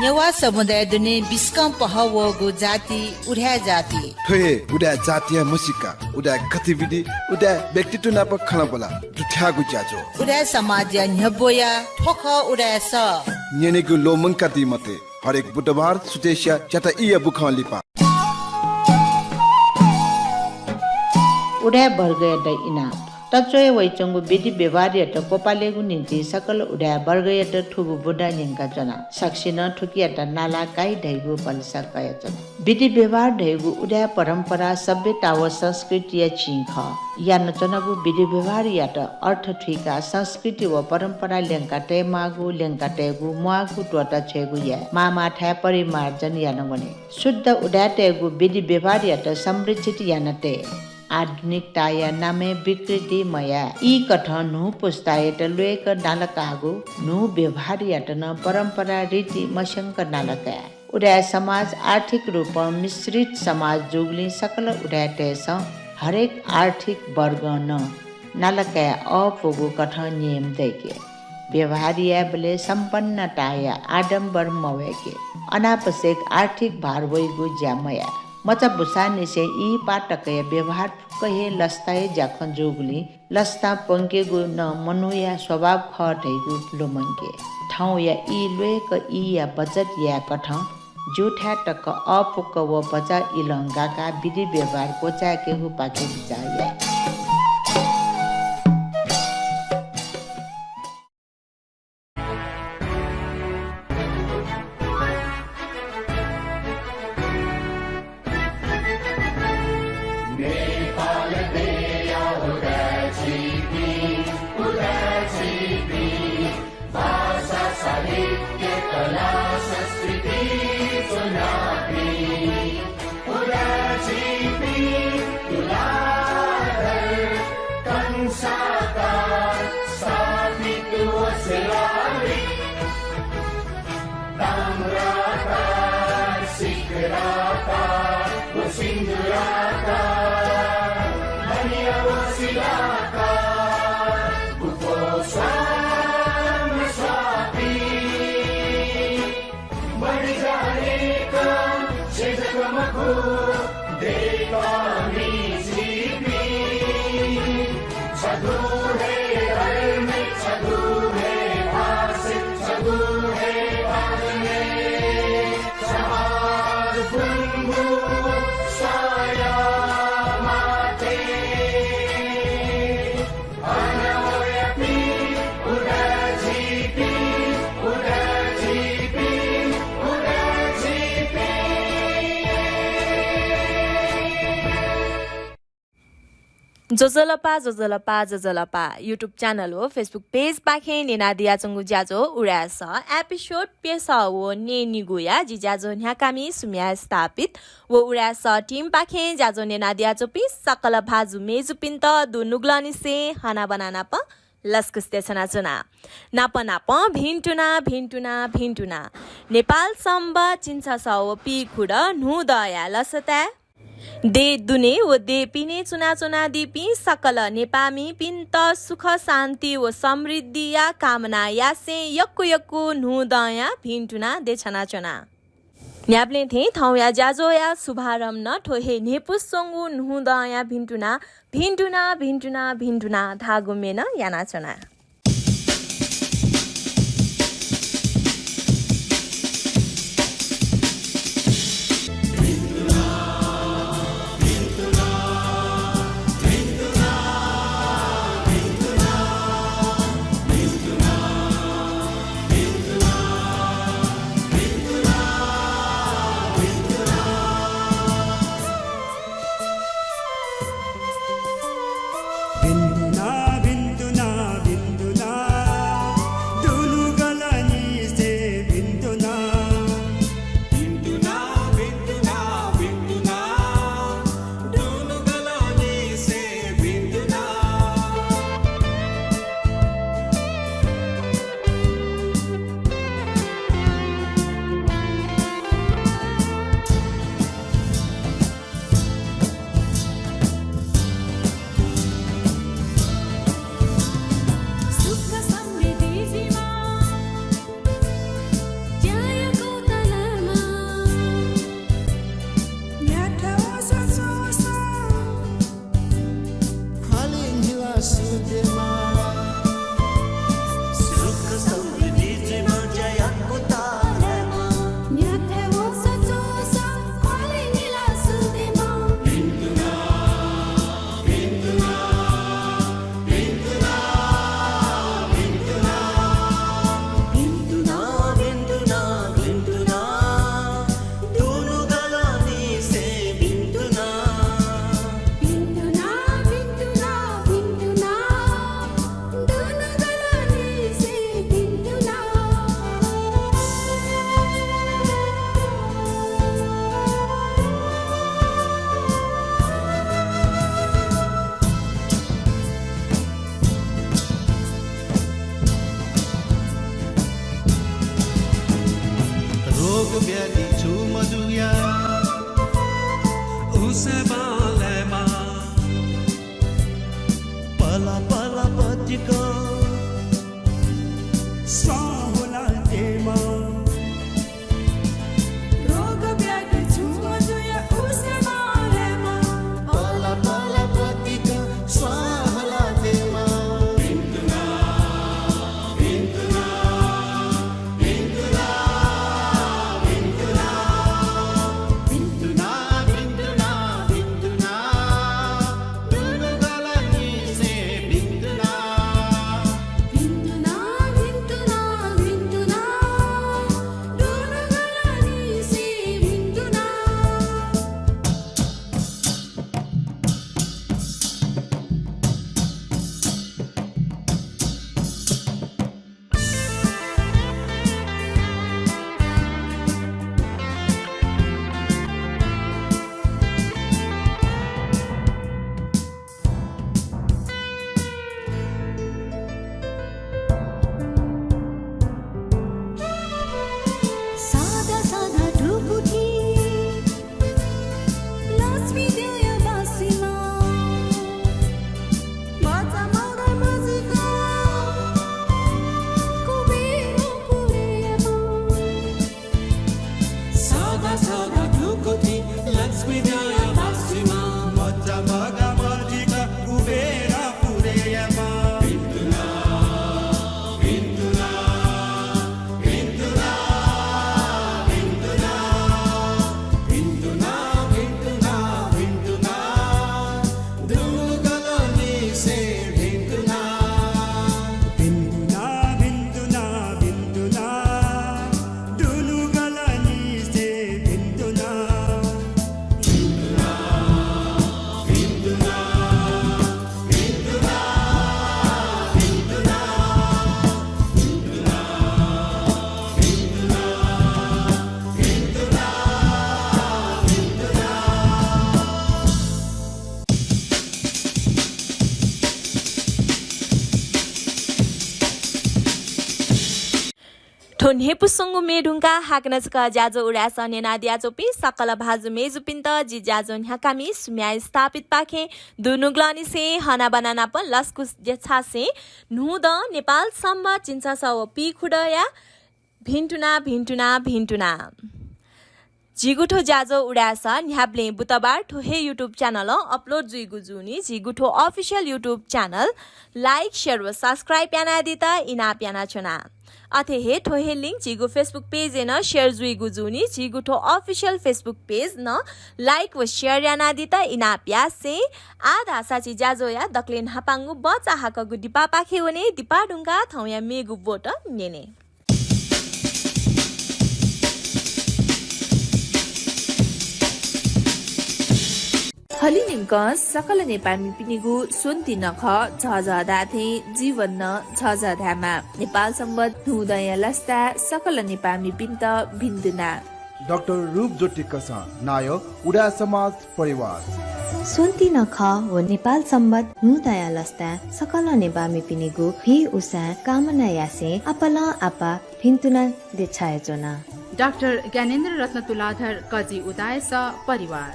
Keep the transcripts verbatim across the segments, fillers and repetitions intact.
नेवाः समुदाय दुने बिस्कं पहः वःगु जाति उदाय् जाति। थ्व हे उदाय् जातिया म्हसीका, उदाय् गतिविधि, उदाय् व्यक्तित्व नाप खँल्हाबल्हा दुथ्याःगु ज्याझ्वः। उदाय् समाजया न्ह्यब्वया थ्व खः उदाय् सः। न्यनेगु ल्वःमंकादी मते। हरेक बुधबार सुथसिया च्याता ईया बुखं लिपा। उदाय् वर्गयात इनाप। तच्वया वइच्वंगु विधि व्यवहारयात क्वपालेगु निंतिं सकल उदाय् वर्गयात थुगु बुँदा न्यंकाच्वना। सकसिनं थुकियात नाला काइ धइगु भलसा कयाच्वना। विधि व्यवहार धइगु उदाय् परम्परा सभ्यता व संस्कृतिया चिं खः। यानाच्वनागु विधि व्यवहारयात अर्थ थुइकाः संस्कृति व परम्परा ल्यंका तयेमाःगु, ल्यंका तयेगु म्वाःगु त्वःता छ्वयेगु याये। माःमाःथाय् परिमार्जन याना वने। शुद्ध उदाय्‌तय्‌गु विधि व्यवहारयात संरक्षित याना तये। आधुनिकताया नामय् विकृति मयाये। ईकथं न्हू पुस्तायात ल्वय्‌क नालाकाःगु न्हू व्यवहारयात नं परम्परा रीति मस्यंक नालाकाये। उदाय् समाज आर्थिक रूपं मिश्रित समाज जूगुलिं सकल उदाय्‌तय्‌सं हरेक आर्थिक वर्गं नं नालाकाये अःपुगु कथं नियम दय्‌के। व्यवहार यायेबलय् सम्पन्नताया आडम्बर मवय्‌के। अनावश्यक आर्थिक भार वइगु ज्या मयाये। मचा बुसांनिसें ई पाः तकया व्यवहार फुक्क हे लसताया ज्याखँ जूगुलिं लसता प्वंकेगु नं मनूया स्वभाव खः धइगु लुमंके। थौंया ई ल्वय्‌क ईया बचत यायेकथं ज्यूथाय् तक अःपुक व भचा इलं गाकाः विधि व्यवहार क्वचाय्‌केगुपाखे बिचाः याये। नेपाल देया उदाय्‌चिपिं, उदाय्‌चिपिं, भाषा, साहित्य, कला, संस्कृति ज्वनापिं, उदाय्‌चिपिं, तुलाधर कंसाकार, स्थापित व शिलालिपि, ताम्राकार, सिकराकार व सिन्दूराकार, मणि व शिलाकार, गुफो स्वां स्वापी। मरि जानेका छेँ जक मखु, दय्‌कामि झीपिं। छगू हे धर्म, छगू हे भाषा, छगू हे भाषा, छगू हे ज्वजलपा, ज्वजलपा, ज्वजलपा। YouTube channel व Facebook page पाखें न्यनादियाच्वंगु ज्याझ्वः उदाय् सः episode प्यसः व न्यय्‌निगूया जि ज्याझ्वः न्ह्याकामि सुम्या स्थापित व उदाय् सः team पाखें ज्याझ्वः न्यनादियाच्वंपिं सकल भाजु मय्‌जुपिन्त दुनुगलंनिसें हनाबना नाप लसकुस देछानाच्वना। नाप नापं भिन्तुना, भिन्तुना, भिन्तुना। नेपाल संवत् झिंछसः व पीखुदँ न्हूदँया लसताय् देय् दुने व देय् पिने च्वनाच्वनादीपिं सकल नेपाःमिपिन्त सुख, शान्ति व समृद्धिया कामना यासें यक्व यक्व न्हूदँया भिन्तुना देछानाच्वना। न्ह्याबलें थें थौंया ज्याझ्वःया शुभारम्भ नं थ्व हे न्ह्यइपुसे च्वंगु न्हूदँया भिन्तुना, भिन्तुना, भिन्तुना, भिन्तुना धाःगु म्ये नं यानाच्वना। भिन्तुना, भिन्तुना, भिन्तुना। ब्याधि छु मजुया उसे बालेमा पला पला पतिक स्वाहोला देमा। रोग ब्याधि छु मजुया उसे बालेमा पला पला पतिक स्वाहोला देमा। सादा सादा ढुकुटी लक्ष्मी देवया बासीमा बच्चा मगा मजिका कुबेर पुरेमा। सादा सादा ढुकुटी लक्ष्मी देवया बासीमा बच्चा मगा मजिका कुबेर पुरेमा। थ्व न्ह्यइपुसेंगु म्ये धुंकाः हाकनं छकः ज्याझ्वः उदाय्‌सं न्यनादियाच्वंपिं सकल भाजु मय्‌जुपिन्त जि ज्याझ्वः न्ह्याकामि सुम्या स्थापितपाखें दुनुगलंनिसें हनाबना नाप लसकुस देछासें न्हूदँ नेपाल संवत् झिंछसः व पीखुदँया भिन्तुना, भिन्तुना, भिन्तुना। झीगु थ्व ज्याझ्वः उदाय्‌सः न्ह्याबलें बुधबार थ्व हे YouTube channel-ं upload जुइगु जूनि। झीगु थ्व official YouTube channel like, share व subscribe यानादीत इनाप यानाच्वना। अथे हे थ्व हे link झीगु Facebook page-य् नं share जुइगु जूनि। झीगु थ्व official Facebook page नं like व share यानादीत इनाप यासें आः धाःसा झी ज्याझ्वःया दकलय् न्हापांगु बचा हाकःगु दिपापाखे वने। दिपा धुंकाः थौंया मेगु ब्वत न्यने। हलि न्यंकं सकल नेपाःमिपिनिगु स्वन्ति नखः झःझः धाःथें जीवन नं झःझः धायेमा। नेपाल संवत् न्हूदँया लसताय् सकल नेपाःमिपिन्त भिन्तुना। डाक्टर रूपज्योति कसाः, नायः उदाय् समाज परिवार। स्वन्ति नखः व नेपाल संवत् न्हूदँया लसताय् सकल नेपाःमिपिनिगु भिं उसाँय् कामना यासें आपालं आपाः भिन्तुना देछायाच्वना। डाक्टर ज्ञानेन्द्र रत्न तुलाधर, कजि उदाय् सः परिवार।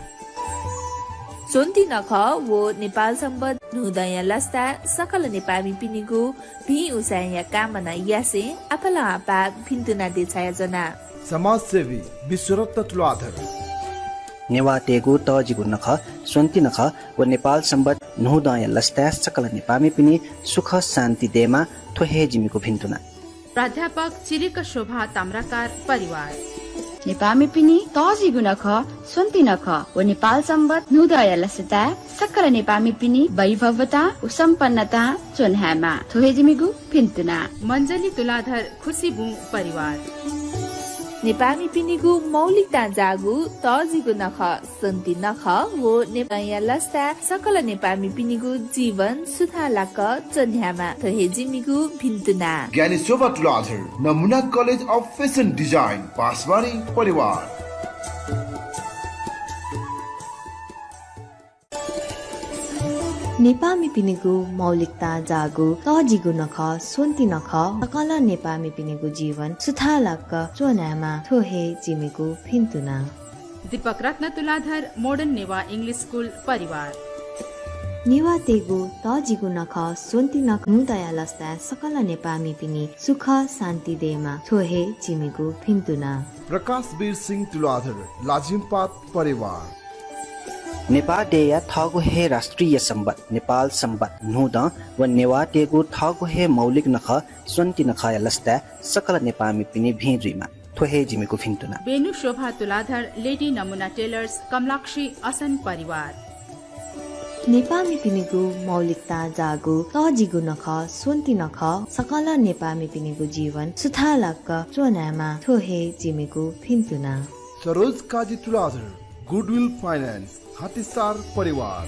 स्वन्ति नखः व नेपाल संवत् न्हूदँया लसताय् सकल नेपाःमिपिनिगु भिं उसाँय्‌या कामना यासें आपालं आपाः भिन्तुना देछायाच्वना। समाजसेवी विश्वरत्न तुलाधर। नेवाःतय्‌गु तःजिगु नखः स्वन्ति नखः व नेपाल संवत् न्हूदँया लसताय् सकल नेपाःमिपिनि सुख शान्ति दयेमा। थ्व हे जिमिगु भिन्तुना। प्राध्यापक चिरिक शोभा ताम्राकार परिवार। नेपाःमिपिनि तःजिगु नखः स्वन्ति नखः व नेपाल संवत् न्हूदँया लसताय् सकल नेपाःमिपिनि वैभवतां व सम्पन्नतां च्वने हयेमा। थ्व हे जिमिगु भिन्तुना। मञ्जली तुलाधर खुसी बुँ परिवार। नेपाःमिपिनिगु मौलिकतां जाःगु तःजिगु नखः स्वन्ति नखः व नेपाःया लसताय् सकल नेपाःमिपिनिगु जीवन सुथांलाक च्वने हयेमा। थ्व हे जिमिगु भिन्तुना। ज्ञानी शोभा तुलाधर, नमुना College of Fashion Design, बाँसबारी परिवार। नेपाःमिपिनिगु मौलिकता जाःगु तःजिगु नखः स्वन्ति नखः सकल नेपाःमिपिनिगु जीवन सुथालाक्क च्वनायेमा थ्व हे जिमिगु भिन्तुना। दीपक रत्न तुलाधर, Modern नेवाः English School परिवार। नेवाःतय्गु तःजिगु नखः स्वन्ति नखः न्हूदँया लसताय् सकल नेपाःमिपिनि सुख शान्ति दयेमा थ्व हे जिमिगु भिन्तुना। प्रकाश वीर सिंह तुलाधर, लाजिमपाद परिवार। नेपाः देय्या थःगु हे राष्ट्रिय संवत् नेपाल संवत् न्हूदँ व नेवाःतय्गु थःगु हे मौलिक नखः स्वन्ति नखःया लसताय् सकल नेपाःमिपिनि भिं जुइमा। थ्व हे जिमिगु भिन्तुना। बेनु शोभा तुलाधर, Lady नमुना टेलर्स, कमलाक्षी असन परिवार। नेपाःमिपिनिगु मौलिकता जाःगु तःजिगु नखः स्वन्ति नखः सकल नेपाःमिपिनिगु जीवन सुथालाक्क च्वनायेमा थ्व हे जिमिगु भिन्तुना। सरोज काजी तुलाधर, Goodwill Finance, हातिसार परिवार।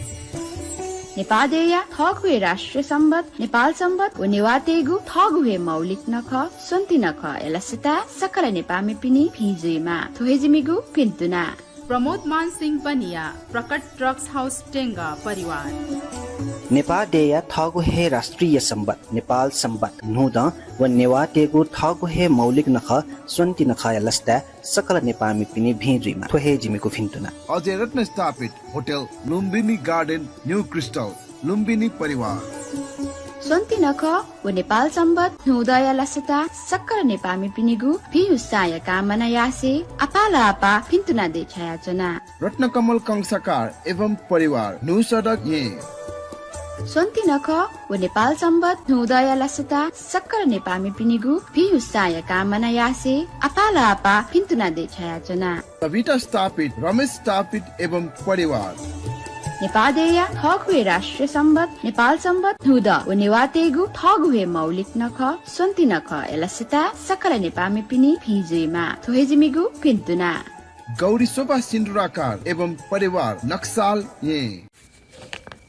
नेपाः देय्या थःगु हे राष्ट्रिय संवत् नेपाल संवत् व नेवाःतय्गु थःगु हे मौलिक नखः स्वन्ति नखःया लसताय् सकल नेपाःमिपिनि भिं जुइमा। थ्व हे जिमिगु भिन्तुना। प्रमोद मान सिंह बनिया, प्रकट ड्रग्स हाउस, टेंगः परिवार। नेपाः देय्या थःगु हे राष्ट्रिय संवत् नेपाल संवत् न्हूदँ व नेवाःतय्गु थःगु हे मौलिक नखः स्वन्ति नखःया लसताय् सकल नेपाःमिपिनि भिं जुइमा। थ्व हे जिमिगु भिन्तुना। अजय रत्न स्थापित hotel Lumbini garden new crystal, Lumbini परिवार। स्वन्ति नखः व नेपाल संवत् न्हूदँया लसताय् सकल नेपाःमिपिनिगु भिं उत्साहया कामना यासें आपालं आपाः भिन्तुना देछायाच्वना। रत्नकमल कंसाकार एवं परिवार, न्हू सडक, येँ। स्वन्ति नखः व नेपाल संवत् न्हूदँया लसताय् सकल नेपाःमिपिनिगु भिं उत्साहया कामना यासें आपालं आपाः भिन्तुना देछायाच्वना। सविता स्थापित, रमेश स्थापित एवं परिवार। नेपाः देय्या थःगु हे राष्ट्रिय संवत् नेपाल संवत् न्हूदँ व नेवाःतय्गु थःगु हे मौलिक नखः स्वन्ति नखःया लसताय् सकल नेपाःमिपिनि भिं जुइमा। थ्व हे जिमिगु भिन्तुना। गौरी शोभा सिन्दुराकार एवं परिवार, नक्साल, येँ।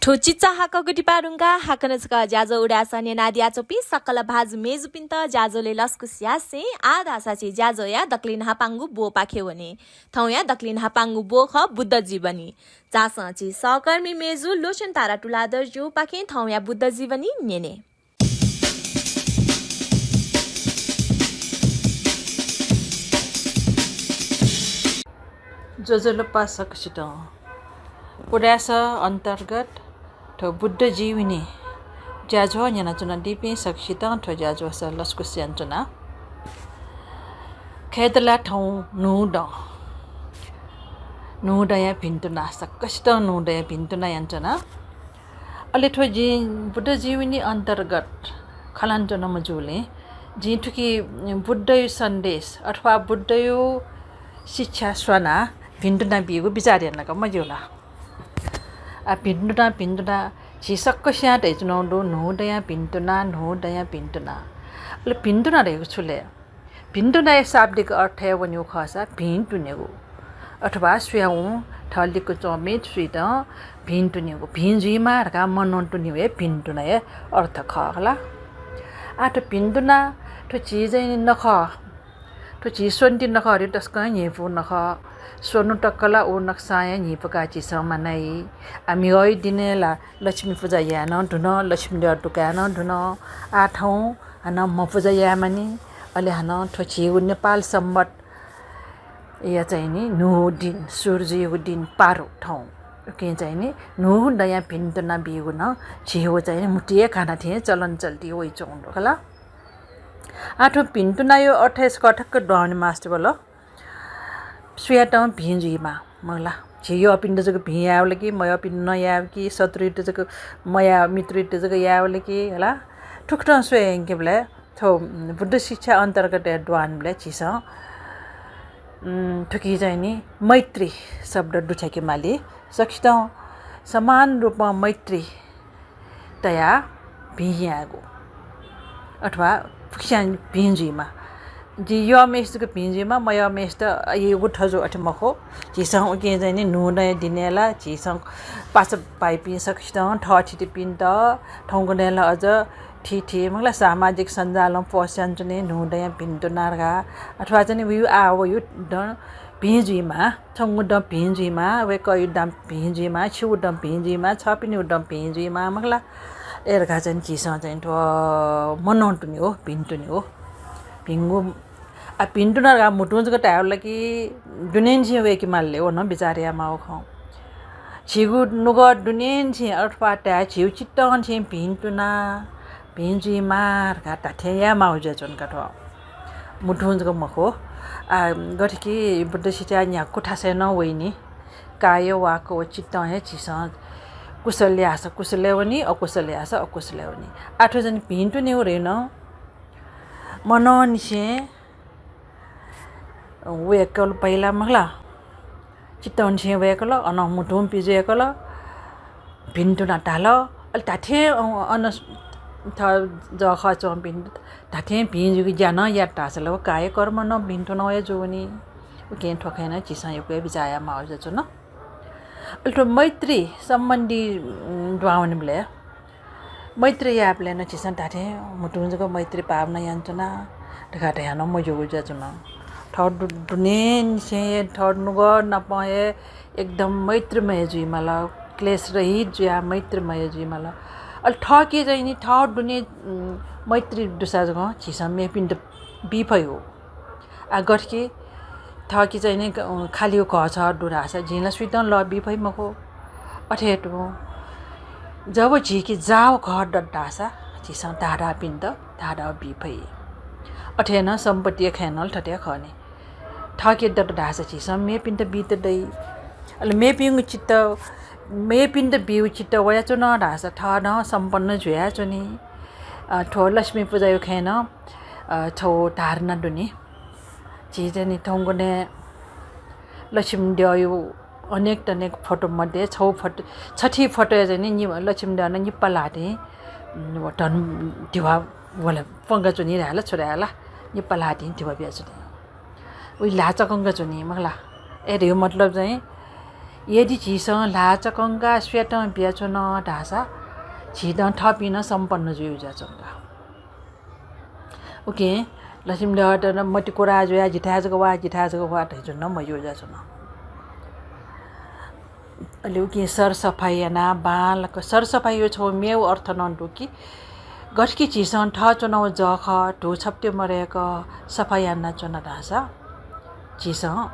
थ्व चिचाहाकःगु दिपा धुंकाः हाकनं छकः ज्याझ्वः उदाय् सः न्यनादियाच्वंपिं सकल भाजु मय्जुपिन्त ज्याझ्वलय् लसकुस यासें आः धाःसा झी ज्याझ्वःया दकलय् न्हापांगु ब्वपाखे वने। थौंया दकलय् न्हापांगु ब्व खः बुद्ध जीवनी। झासँ झी सहकर्मी मय्जु लोचन तारा तुलाधरजुपाखें थौंया बुद्ध जीवनी न्यने। ज्वजलपा सकसितं। उदाय् सः अन्तर्गत थ्व बुद्ध जीवनी ज्याझ्वः न्यनाच्वनादीपिं सकसितं थ्व ज्याझ्वलय् लसकुस यानाच्वना। खय्दला थौं न्हूदँ, न्हूदँया भिन्तुना, सकसितं न्हूदँया भिन्तुना यानाच्वना। अले थ्व जिं बुद्ध जीवनी अन्तर्गत खँ ल्हानाच्वनाम्ह जूलिं जिं थुकी बुद्धया सन्देश अथवा बुद्धया शिक्षा स्वनाः भिन्तुना बीगु बिचाः यानागु मज्यू ला। आ, भिन्तुना, भिन्तुना, झी सकसियां धयाच्वनागु दु, न्हूदँया भिन्तुना, न्हूदँया भिन्तुना। अले भिन्तुना धयागु छु ले? भिन्तुनाया शाब्दिक अर्थ हे वनेगु खःसा भिं तुनेगु, अथवा स्वयां थः लिक्क च्वंम्ह सुयातं भिं तुनेगु, भिं जुइमा धकाः मनं तुनेगु हे भिन्तुनाया अर्थ खः खला। आः थ्व भिन्तुना, थ्व झी चाहिँ नखः, थ्व झी स्वन्ति नखः धइगु तसकं न्ह्यइपु नखः। स्वन्हु तक ला व नखःसां हे न्ह्यइपुकाः झीसं म्वानाइ। आः म्हिगःया दिनय् ला लक्ष्मी पुजा याये नं धुन, लक्ष्मी द्यः दुकाये नं धुन। आः थौं हानं म्ह पुजा यायेमानि। अले हानं थ्व झीगु नेपाल संवतया चाहिँ नि न्हूगु दिं, सुरु जुइगु दिं पारु थौं। उकिं चाहिँ नि न्हूदँया भिन्तुना बीगु नं झीगु चाहिँ नि म्हुतुइ हे घाना थें चलन चल्ति वइच्वंगु दु खला। आः थ्व भिन्तुनाया अर्थ हे छकः ठ्याक्क दुहां वने मास्ति वल। सुयातं भिं जुइमा, मखु ला। झी यःपिन्त जक भिं यायेवल कि, मयःपिन्त नं यायेवल कि, शत्रुयात जक मयाः, मित्रयात जक यायेवल कि, हला। थुकथं स्वये यंकेबलय् थ्व बुद्ध शिक्षा अन्तर्गत दुहां वनेबलय् झीसं, उम्, थुकी चाहिँ नि मैत्री शब्द दुथ्याके माली। सकसितं समान रूपं मैत्री तयाः भिं यायेगु, अथवा फुक्कसियां भिं जुइमा। जि यःम्हेसित जक भिं जुइमा, मयःम्हेसित यःगु थजु अथे मखु। झीसं उकिं चाहिँ नि न्हूदँया दिनय् ला झीसं पासा भाइपिं सकसितं थःथितिपिन्त थौंकन्हय् ला अझ थीथी, मखु ला, सामाजिक सञ्जालं post यानाच्वने न्हूदँया भिन्तुना धकाः, अथवा चाहिँ नि वयागु आः वयागु दँ भिं जुइमा, छंगु दँ भिं जुइमा, वय्कःयु दँ भिं जुइमा, छिगु दँ भिं जुइमा, छपिनिगु दँ भिं जुइमा, मखु ला? अय् धकाः चाहिँ झीसं चाहिँ थ्व मनंतुने हो, भिंतुने हो। भिंगु, आ, भिंतुना धकाः म्हुतुं जक धायेबलय् कि दुनेंनिसें वय्के माल ले, व नं बिचाः याये माःगु खँ। झीगु नुगः दुनेंनिसें अथवा धाये झीगु चित्तंनिसें भिंतुना, भिं जुइमा धकाः धात्थें याये माःगु जुयाच्वन का थ्व। म्हुतुं जक मखु। आ, गथे कि बुद्ध शिक्षा न्ह्यागु थासय् नं वइनि। काय, वाक व चित्तं हे झीसं कुशल याःसा कुशलय् वनी, अकुशल याःसा अकुशलय् वनी। आः थ्व चाहिँ भिंतुनेगु धइगु नं मनंनिसें वय्कल पहिला, मखु ला? चित्तंनिसें वय्कल, अनं म्हुतुं पिज्वय्कल, भिंतुना धाल। अले धात्थें, अ, अन स-, थः जःखः च्वंपिं धात्थें भिं जुइगु ज्या नं यात धाःसा ला व कायकर्म नं भिंतुना हे जूवनी। उकिं थ्व खँय् नं झीसं यक्व हे बिचाः याये माःगु जुयाच्वन। अले थ्व मैत्री सम्बन्धी, उम्, दुहां वनेबलय्, मैत्री यायेबलय् नं झीसं धात्थें म्हुतुं जक मैत्री भावना यानाच्वना धकाः धयाः नं मज्यूगु जुयाच्वन। थः दु-, दुनेंनिसें हे थः नुगः नाप हे एकदम मैत्रीमय जुइमाल, क्लेश रहित जुयाः मैत्रीमय जुइमाल। अले थःके चाहिँ नि थः दुने, उम्, मैत्री दुसा जक झीसं मेपिन्त बी फइ हो। आ, गथे कि थःके चाहिँ नि, अ, खालिगु घःछहः दु धाःसा झीं ला सुइतं लः बी फइ मखु। अथे हे तुं जब झीके जाःगु घः दत धाःसा झीसं धाःधाःपिन्त धाःधाः बी फइ। अथे नं सम्पत्तिया खँय् नं थथे खः नि। थःके दत धाःसा झीसं मेपिन्त बीत दइ। अले मेपिनिगु चित्त, मेपिन्त बीगु चित्त वयाच्वन धाःसा थः नं सम्पन्न जुयाच्वनी। अ, थ्व लक्ष्मी पुजायु खँय् नं, अ, छगू धारणा दु नि। झी चाहिँ नि थौंकन्हय् लक्ष्मी द्यःयु अनेक तनेक फोटो मध्ये छगू फोटो, छथी फोटोय् चाहिँ नि नि-, लक्ष्मी द्यः नं निप्पा ल्हातिं, उम्, धन धिबा वल, प्वंकाच्वनी धाये ला, छु धाये ला, निप्पा ल्हातिं धिबा बियाच्वनी। उइ ल्हाः चकंकाच्वनी, मखु ला? अय् धइगु मतलब चाहिँ, यदि झीसं ल्हाः चकंकाः सुयातं बियाच्वन धाःसा झीत थःपिं नं सम्पन्न जुइ जुयाच्वन का। उकिं लक्ष्मी द्यःत नं मतिकुरा जुयाः जिथाय् जक वा, जिथाय् जक वा धइच्वन नं मज्यू जुयाच्वन। अले उकिं सरसफाइ यानाः बांलाक, सरसफाइया छगू मेगु अर्थ नं दु कि, गथे कि झीसं थः च्वनागु जःखः धू छप्ति मदय्क सफा यानाच्वन धाःसा झीसं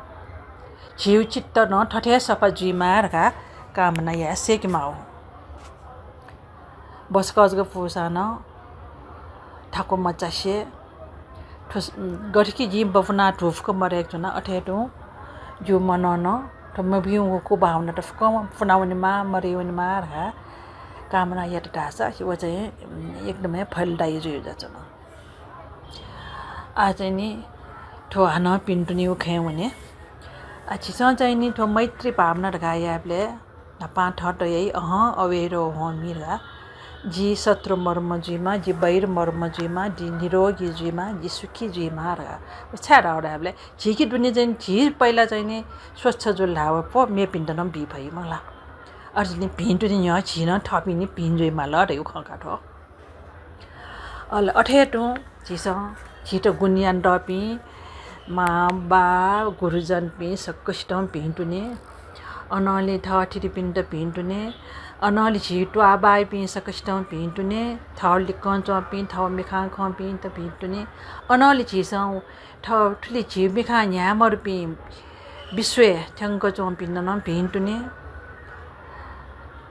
झीगु चित्त नं थथे सफा जुइमा धकाः कामना याये सय्के माःगु। बसकः जक पूसां नं थाकु मचासे थ्व स-, गथे कि जिं बफुनाः धू फुक्क मदय्क च्वना, अथे तुं जिगु मनं नं थ्व मभिंगु कुभावनात फुक्कं फुना वनेमा, मदय् वनेमा धकाः कामना यात धाःसा व चाहिँ एकदम हे फलदायी जुइ जुयाच्वन। आः चाहिँ नि थ्व हानं भिन्तुनेगु खँय् वने। आः झीसं चाहिँ नि थ्व मैत्री भावना धकाः यायेबलय् न्हापां थःत याइ, अहं अवैरो होमी धकाः। जि शत्रु मरुम्ह जुइमा, जि वैर मरुम्ह जुइमा, जि निरोगी जुइमा, जि सुखी जुइमा धकाः। व छाय् धाःगु धायेबलय् झीके दुने चाहिँ झी पहिला चाहिँ नि स्वच्छ जुल धाःगु पो मेपिन्त नं बी फइ, मखु ला? अथे नि भिन्तुने न्ह्यः झी नं थःपिं नि भिं जुइमाल धइगु खँ का थ्व। अले अथे तुं झीसं झीत गुण यानातःपिं मां, बा, गुरुजनपिं सकसितं भिन्तुने, अनंलि थः अतिथिपिन्त भिन्तुने, अनंलि झी त्वाःबाःपिं सकसितं भिन्तुने, थः लिक्कं च्वंपिं, थः मिखां खंपिन्त भिन्तुने, अनंलि झीसं थः थुलि झी मिखां न्ह्याये मरुपिं विश्वय् थ्यंक च्वंपिन्त नं भिन्तुने।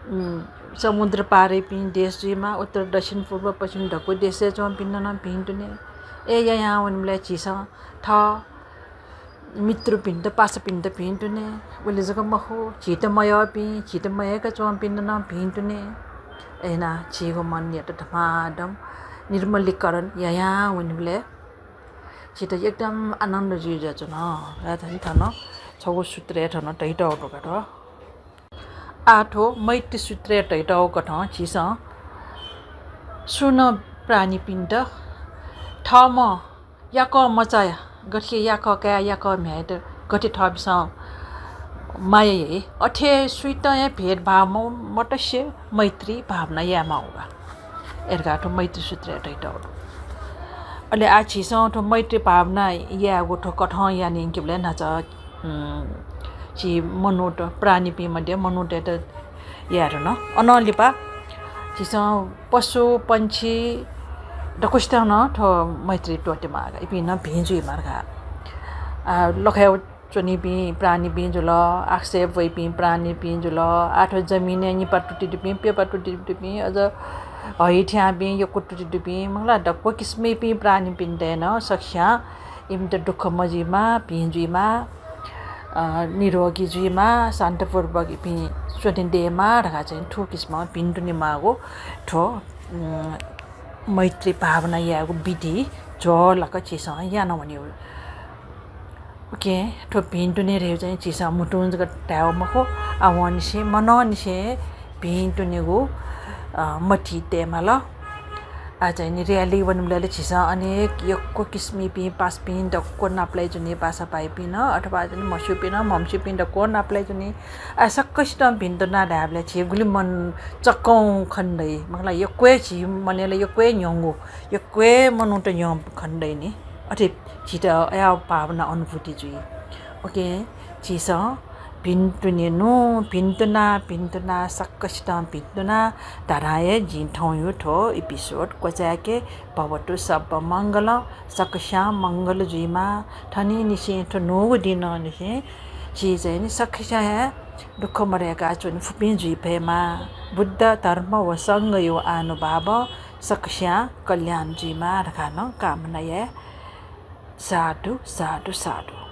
उम्, समुद्र पारिपिं देश जुइमा, उत्तर, दक्षिण, पूर्व, पश्चिम धक्व देशय् च्वंपिन्त नं भिन्तुने। अय् यायां वनेबलय् झीसं थः मित्रपिन्त, पासापिन्त भिन्तुने। उलि जक मखु, झीत मयःपिं, झीत मयय्क च्वंपिन्त नं भिन्तुने। अय् यानाः झीगु मनयात धमाधम निर्मलीकरण यायां वनेबलय् झीत एकदम आनन्द जुइ जुयाच्वन। अय् थन थन छगू सूत्रय् थन धयातःगु दु का थ्व। आः थ्व मैत्री सूत्रय् धयातःगु कथं झीसं सुं नं प्राणीपिन्त थःम्ह याकः मचाया गथे याकः काय् याकः म्ह्याय्त गथे थःपिन्सं माया याइ, अथे सुइतं हे भेदभाव म-, मतसे मैत्री भावना याये माःगु का। अय् धकाः थ्व मैत्री सूत्रय् धयातःगु दु। अले आः झीसं थ्व मैत्री भावना यायेगु थ्व कथं याना यंकेबलय् न्हाचः उम्, झी मनूत, प्राणीपिं मध्ये मनूतय्त याये धुन। अनं लिपा झीसं पशु, पंक्षी दक्वसितं नं थ्व मैत्री त्वःते माः का, इपिं नं भिं जुइ माः का। आ, लखय् च्वनीपिं प्राणीपिं जुल, आकाशय् ब्वइपिं प्राणीपिं जुल, आः थ्व जमिनय् निपा तुति दुपिं, प्यपा तुति दुपिं, अझ हइ थ्याःपिं, यक्व तुति दुपिं, मखु ला, दक्व किसिमपिं प्राणीपिन्त नं सकस्यां इमित दुःख मजुइमा, भिं जुइमा, अ, निरोगी जुइमा, शान्तपूर्वक इपिं च्वने दयेमा धकाः चाहिँ थ्व किसिमं भिन्तुनेमाःगु थ्व, उम्, मैत्री भावना यायेगु विधि झ्वलक झीसं याना वनेगु। OK, थ्व भिन्तुने धइगु चाहिँ झीसं म्हुतुं जक धायेगु मखु, आवंनिसें मनंनिसें भिन्तुनेगु, अ, मतिइ तयेमाल। आः चाहिँ नि rally वनेबलय् ला झीसं अनेक यक्व किसिमपिं पासापिं दक्व नापलाइ जुनि, पासा भाइपिं नं अथवा चाहिँ नि म्हस्यूपिं नं म्हमस्यूपिं दक्व नापलाइ जुनि। आः सकसितं भिन्तुना धायेबलय् झी गुलि मन चक्कं खने दइ, मखु ला, यक्व हे झी मनय् ला यक्व हे न्ह्यंगु, यक्व हे मनूत न्ह्यः खने दइ नि। अथे झीत अया भावना अनुभूति जुइ। OK, झीसं भिन्तुनेनु, भिन्तुना, भिन्तुना, सकसितं भिन्तुना धधां हे जिं थौंया थ्व episode क्वचाय्के। भवतु सब्ब मंगलं, सकस्यां मंगल जुइमा। थनिंनिसें थ्व न्हूगु दिनंनिसें झी चाहिँ नि सकस्यां हे दुःख मदय्का च्वने फुपिं जुइ फयेमा। बुद्ध, धर्म व संघया आनुभावं सकस्यां कल्याण जुइमा धकाः नं कामना याये। साधु, साधु, साधु।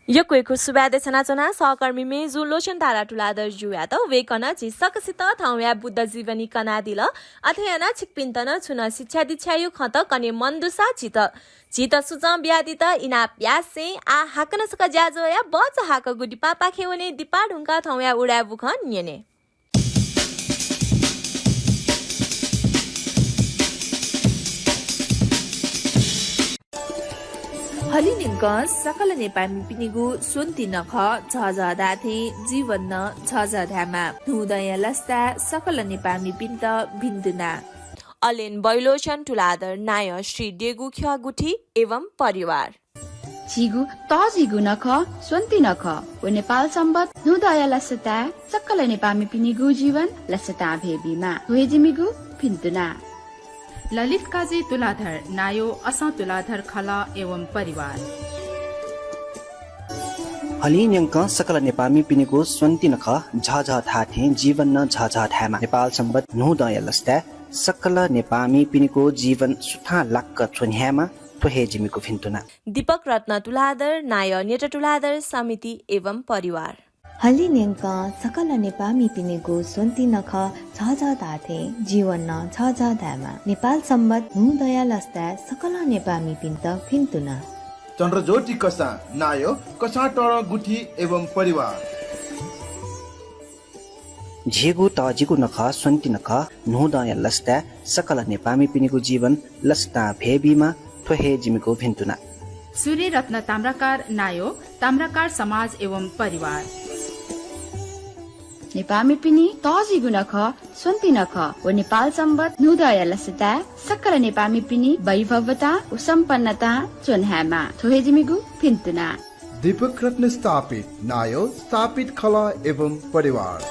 यक्व यक्व सुभाय् देछानाच्वना सहकर्मी मेजु लोचनतारा तुलाधरजुयात। वय्कलं झी सकसित थौंया बुद्ध जीवनी कनादिल। अथे यानाः छिकपिन्त नं छुं नं शिक्षा दीक्षाया खँत कने मन दुसा झीत, झीत सुचं बियादीत इनाप यासें आः हाकनं छकः ज्याझ्वःया बचं हाकःगु दिपापाखे वने। दिपा धुंकाः थौंया उदाय् बुखँ न्यने। हलिं न्यंकं सकल नेपाःमिपिनिगु स्वन्ति नखः झःझः धाःथें जीवन नं झःझः धायेमा। न्हूदँया लसताय् सकल नेपाःमिपिन्त भिन्तुना। अलेन बैलोचन तुलाधर नायः श्री देगु ख्यः गुथि एवं परिवार। झीगु तःजिगु नखः स्वन्ति नखः व नेपाल संवत् न्हूदँया लसताय् सकल नेपाःमिपिनिगु जीवन लसतां भय् बीमा। थ्व हे जिमिगु भिन्तुना। ललित काजी तुलाधर नायः असं तुलाधर खलः एवं परिवार। हलिं न्यंकं सकल नेपाःमिपिनिगु स्वन्ति नखः झःझः धाःथें जीवन नं झःझः धायेमा। नेपाल संवत् न्हूदँया लसताय् सकल नेपाःमिपिनिगु जीवन सुथां लाक्क च्वने यायेमा। थ्व हे जिमिगु भिन्तुना। दीपक रत्न तुलाधर नायः नेटा तुलाधर समिति एवं परिवार। हलिं न्यंकं सकल नेपाःमिपिनिगु स्वन्ति नखः झःझः धाःथें जीवन नं झःझः धायेमा। नेपाल संवत् न्हूदँया लसताय् सकल नेपाःमिपिन्त भिन्तुना। चन्द्रज्योति कसाः नायः कसाः तःधं गुथि एवं परिवार। झीगु तःजिगु नखः स्वन्ति नखः न्हूदँया लसताय् सकल नेपाःमिपिनिगु जीवन लसतां भय् बीमा। थ्व हे जिमिगु भिन्तुना। सूर्यरत्न ताम्राकार नायः ताम्राकार समाज एवं परिवार। नेपाःमिपिनि तःजिगु नखः स्वन्ति नखः व नेपाल संवत् न्हूदँया लसताय् सकल नेपाःमिपिनि वैभवतां व सम्पन्नतां च्वने यायेमा। थ्व हे जिमिगु भिन्तुना। दीपक रत्न स्थापित नायः स्थापित खलः एवं परिवार।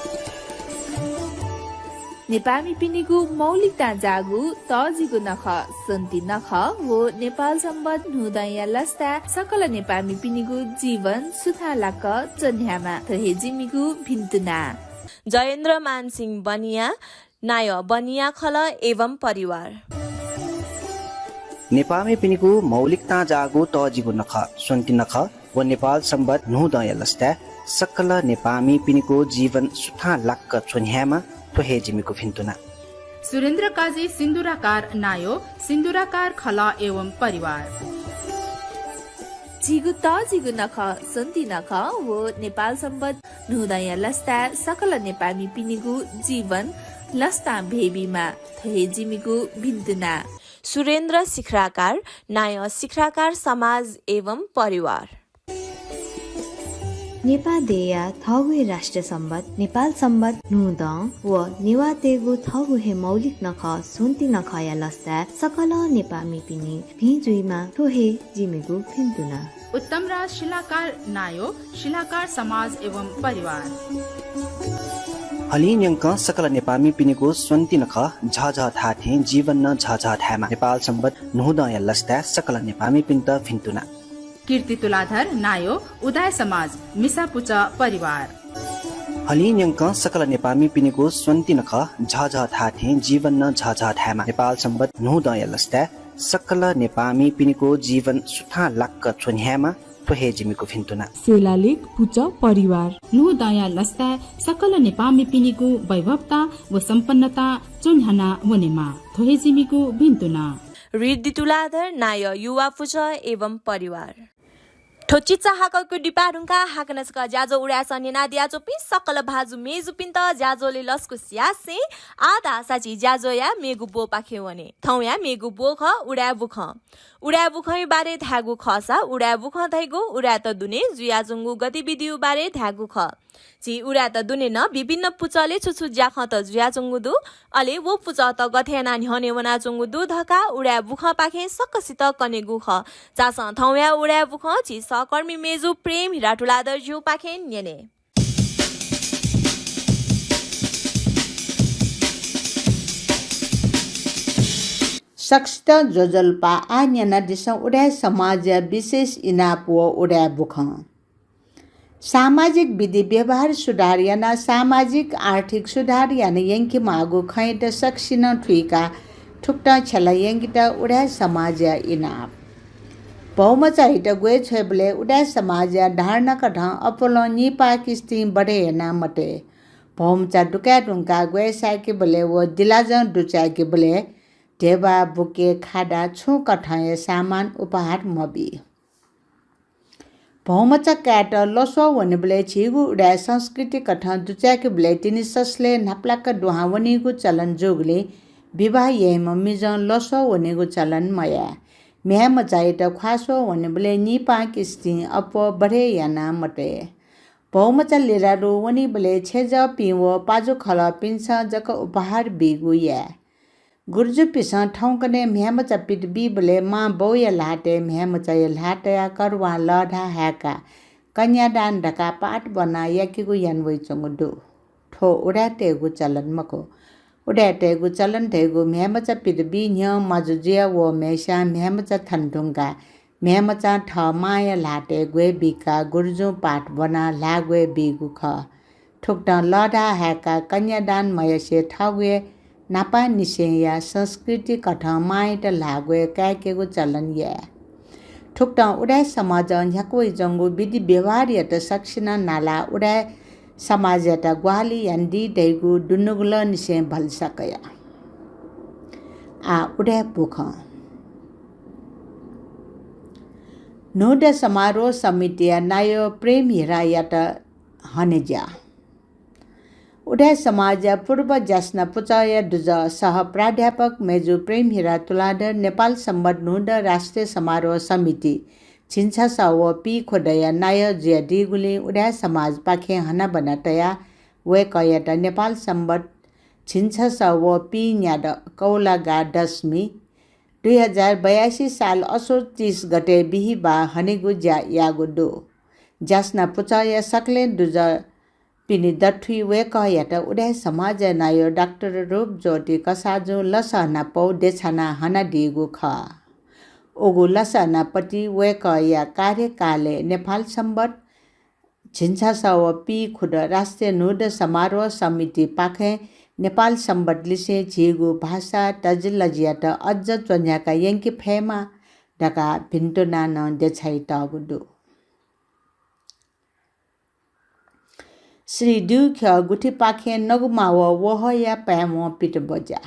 नेपाःमिपिनिगु मौलिकतां जाःगु तःजिगु नखः स्वन्ति नखः व नेपाल संवत् न्हूदँया लसताय् सकल नेपाःमिपिनिगु जीवन सुथां लाक्क च्वने यायेमा। थ्व हे जिमिगु भिन्तुना। जयेन्द्र मानसिंह बनिया नायः बनिया खलः एवं परिवार। नेपाःमिपिनिगु मौलिकतां जाःगु तःजिगु नखः स्वन्ति नखः व नेपाल संवत् न्हूदँया लसताय् सकल नेपाःमिपिनिगु जीवन सुथां लाक्क च्वने यायेमा। थ्व हे जिमिगु भिन्तुना। सुरेन्द्र काजी सिन्दुराकार नायः सिन्दुराकार खलः एवं परिवार। झीगु तःजिगु नखः स्वन्ति नखः व नेपाल संवत् न्हूदँया लसताय् सकल नेपाःमिपिनिगु जीवन लसतां भय् बीमा। थ्व हे जिमिगु भिन्तुना। सुरेन्द्र सिखराकार नायः सिखराकार समाज एवं परिवार। नेपाः देय्‌या थःगु हे राष्ट्रिय संवत् नेपाल संवत् न्हूदँ व नेवाःतय्‌गु थःगु हे मौलिक नखः स्वन्ति नखःया लसताय् सकल नेपाःमिपिनि भिं जुइमा थ्व हे जिमिगु भिन्तुना। उत्तमराज शिलाकार नायो, शिलाकार समाज एवं परिवार। हलिं न्यंकं सकल नेपाःमिपिनिगु स्वन्ति नखः झःझः धाः थें जीवन नं झःझः धायेमा। नेपाल संवत् न्हूदँया लसताय् सकल नेपाःमिपिन्त भिन्तुना। कीर्ति तुलाधर नायो, उदाय समाज, मिसा पुचः परिवार। हलिं न्यंकं सकल नेपाःमिपिनिगु स्वन्ति नखः झःझः धाः थें जीवन नं झःझः धायेमा। नेपाल संवत् न्हूदँया लसताय् सकल नेपाःमिपिनिगु जीवन सुथां लाक्क च्वन्ह्यायेमा, थ्व हे जिमिगु भिन्तुना। सेलालेख पुचः परिवार। न्हूदँया लसताय् सकल नेपाःमिपिनिगु वैभवता व सम्पन्नता च्वन्ह्याना वनेमा, थ्व हे जिमिगु भिन्तुना। ऋद्धि तुलाधर नायो, युवा पुचः एवं परिवार। थ्व चिचाहाकःगु दिपाः धुंकाः हाकनं छकः ज्याझ्वः उदाय् सः न्यनादियाच्वंपिं सकल भाजु मय्‌जुपिन्त ज्याझ्वलय् लसकुस यासें आः धाःसा झी ज्याझ्वःया मेगु ब्वपाखे वने। थौंया मेगु ब्व खः उदाय् बुखँ। उदाय् बुखँया बारे धायेगु खःसा उदाय् बुखँ धइगु उदाय्‌त दुने जुयाच्वंगु गतिविधिया बारे धायेगु खः। झी उदाय्‌त दुने नं विभिन्न पुचलय् छु छु ज्याखँत जुयाच्वंगु दु, अले व पुचःत गथे यानाः न्ह्यःने वनाच्वंगु दु धकाः उदाय् बुखँपाखें सकसित कनेगु खः। झासँ थौंया उदाय् बुखँ झी सहकर्मी मय्‌जु प्रेम हिरा तुलाधरज्यूपाखें न्यने। सकसितं ज्वजलपा। आः न्यनादिसँ उदाय् समाजया विशेष इनाप व उदाय् बुखँ। सामाजिक विधि व्यवहार सुधार यानाः सामाजिक आर्थिक सुधार याना यंकेमाःगु खँयात सकसिनं थुइकाः थुकथं छ्यला यंकेत उदाय् समाजया इनाप। भौमचायात ग्वय् छ्वयेबलय् उदाय् समाजया धारणा कथं अप्वलं निपाः किस्तिं बढे याना मतये। भौमचा दुकाये धुंकाः ग्वय् साय्‌केबलय् व दिलाजं दुचाय्‌केबलय् ध्यबा, बुके, खादा छुं कथंया सामान उपहार मबी। भौमचा कायेत लस्वः वनेबलय् झीगु उदाय् संस्कृति कथं दुचाय्‌केबलय् तिनि ससलय् न्हापालाक दुहां वनीगु चलन जूगुलिं विवाह याइम्ह मिजं लस्वः वनेगु चलन मयाये। म्ह्याय्‌मचायात ख्वाः स्वः वनेबलय् निपाः किस्तिं अप्वः बढे याना मतये। भौमचा लिरादु वनीबलय् छेँजःपिं व पाजुखलःपिन्सं जक उपहार बीगु याये। गुरुजुपिन्सं थौंकन्हय् म्ह्याय्‌मचा पित बीबलय् मां बौया ल्हातय् म्ह्याय्‌मचाया ल्हाः तयाः करुवां लःधाः हाय्‌काः कन्यादान धकाः पाठ ब्वनाः याकेगु याना वइच्वंगु दु। थ्व उदाय्‌तय्‌गु चलन मखु। उदाय्‌तय्‌गु चलन धइगु म्ह्याय्‌मचा पित बी न्ह्यः माजु जुया वःम्हय्‌स्यां म्ह्याय्‌मचा थन धुंकाः म्ह्याय्‌मचां थः मांया ल्हातय् ग्वय् बीकाः गुरुजुं पाठ ब्वनाः ल्हाः ग्वय् बीगु खः। थुकथं लःधाः हाय्‌काः कन्यादान मयासें थःगु हे न्हापांनिसेंया संस्कृति कथं मांयात ल्हाः ग्वय् काय्‌केगु चलन याये। थुकथं उदाय् समाजं न्ह्याका वइच्वंगु विधि व्यवहारयात सकसिनं नालाः उदाय् समाजयात ग्वाहालि यानादी धइगु दुनुगलंनिसें भलसा कया। आः उदाय् बुखँ। न्हूदँ समारोह समितिया नायः प्रेम हिरायात हनेज्या। उदाय् समाजया पूर्व ज्यासना पुचःया दुजः सह प्राध्यापक मय्‌जु प्रेम हिरा तुलाधर नेपाल संवत् न्हूदँ राष्ट्रिय समारोह समिति झिंछसः व पीखुदँया नायः जुयादीगुलिं उदाय् समाजपाखें हनाबना तयाः वय्‌कःयात नेपाल संवत् झिंछसः व पीन्यादँ कौलागा दशमी दुई हजार बयासी साल असोज तीस गते बिहिबाः हनेगु ज्या याःगु दु। ज्यासना पुचःया सकलें दुजःपिनि दथुइ वय्‌कःयात उदाय् समाजया नायः डाक्टर रूपज्योति कसाःजुं लसःना पौ देछानाः हनादीगु खः। उगु लसःना पति वय्‌कःया कार्यकालय् नेपाल संवत् झिंछसः व पीखुदँ राष्ट्रिय न्हूदँ समारोह समितिपाखें नेपाल संवत् लिसें झीगु भाषा तजिलजियात अझ च्वन्ह्याका यंके फयेमा धकाः भिन्तुना नं देछाइतःगु दु। श्री द्यःख्यः गुथिपाखें नगुमावः वहःया पाय्‌मं पित बज्या।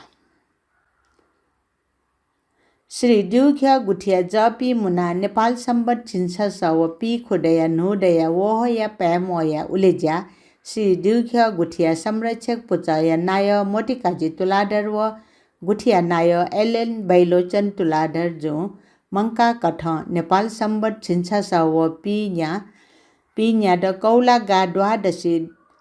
श्री द्यःख्यः गुथिया जःपिं मुनाः नेपाल संवत् झिंछसः व पीखुदँया न्हूदँया वहःया पाय्‌मया उलेज्या श्री द्यःख्यः गुथिया संरक्षक पुचःया नायः मोतीकाजी तुलाधर व गुथिया नायः एलेन बैलोचन तुलाधरजुं मंकाः कथं नेपाल संवत् झिंछसः व पीन्या पीन्यादँ कौला गाः द्वादशी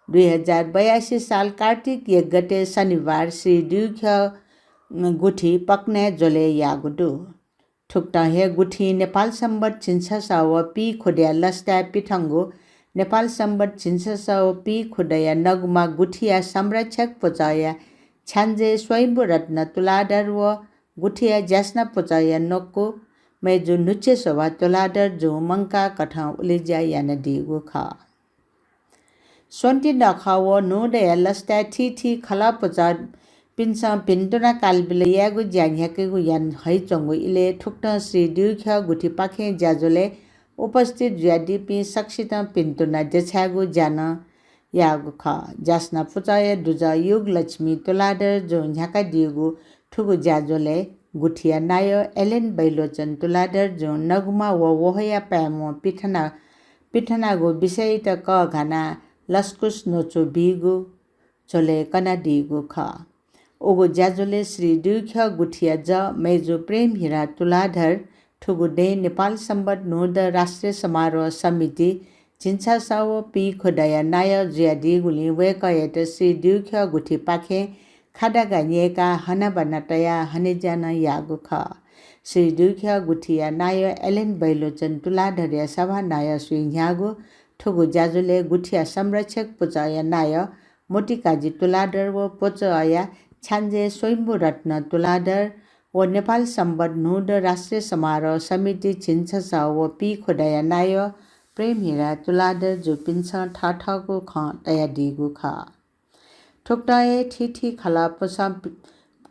दुई हजार बयासी साल कार्तिक एक गते शनिबार श्री दुइख्यः गुथि पकनाय् ज्वलय् याःगु दु। थुकथं हे गुथिं नेपाल संवत् झिंछसः व पीखुदँया लसताय् पिथंगु नेपाल संवत् झिंछसः व पीखुदँया नगुमा गुथिया संरक्षक पुचःया छ्याञ्जे स्वयम्भू रत्न तुलाधर व गुथिया ज्यासना पुचःया नकु मय्जु नुच्चे शोभा तुलाधर जुं मंकाः कथं उलेज्या यानादीगु खः। स्वन्ति नखः व न्हूदँया लसताय् थीथी खलः पुचःपिन्सं भिन्तुना कालबिल यायेगु ज्या न्ह्याकेगु याना हइच्वंगु इलय् थुकथं श्री दुइख्यः गुथिपाखें ज्याझ्वलय् उपस्थित जुयादीपिं सकसितं भिन्तुना देछायेगु ज्या नं याःगु खः। ज्यासना पुचःया दुजः युगलक्ष्मी तुलाधर जुं न्ह्याकादीगु थुगु ज्याझ्वलय् गुथिया नायः एलेन बैलोचन तुलाधर जुं नगुमा व वहःया पाय्म्वं पिथना, पिथनागु विषययात कःघानाः लसकुस न्वचु बीगु झ्वलय् कनादीगु खः। उगु ज्याझ्वलय् श्री दुइख्यः गुथिया जः मय्जु प्रेम हिरा तुलाधर थुगु दँय् नेपाल संवत् न्हूदँ राष्ट्रिय समारोह समिति झिंछसः व पीखुदँया नायः जुयादीगुलिं वय्कःयात श्री दुइख्यः गुथिपाखें खादागा न्यय्काः हनाबना तयाः हनेज्या नं याःगु खः। श्री दुइख्यः गुथिया नायः एलेन बैलोचन तुलाधरया सभानायःसुइ न्ह्याःगु थुगु ज्याझ्वलय् गुथिया संरक्षक पुचःया नायः मोतीकाजी तुलाधर व पुचःया छ्याञ्जे स्वयम्भू रत्न तुलाधर व नेपाल संवत् न्हूदँ राष्ट्रिय समारोह समिति झिंछसः व पीखुदँया नायः प्रेम हिरा तुलाधर जुपिन्सं थःथःगु खँ तयादीगु खः। थुकथं हे थीथी खलः पुचः,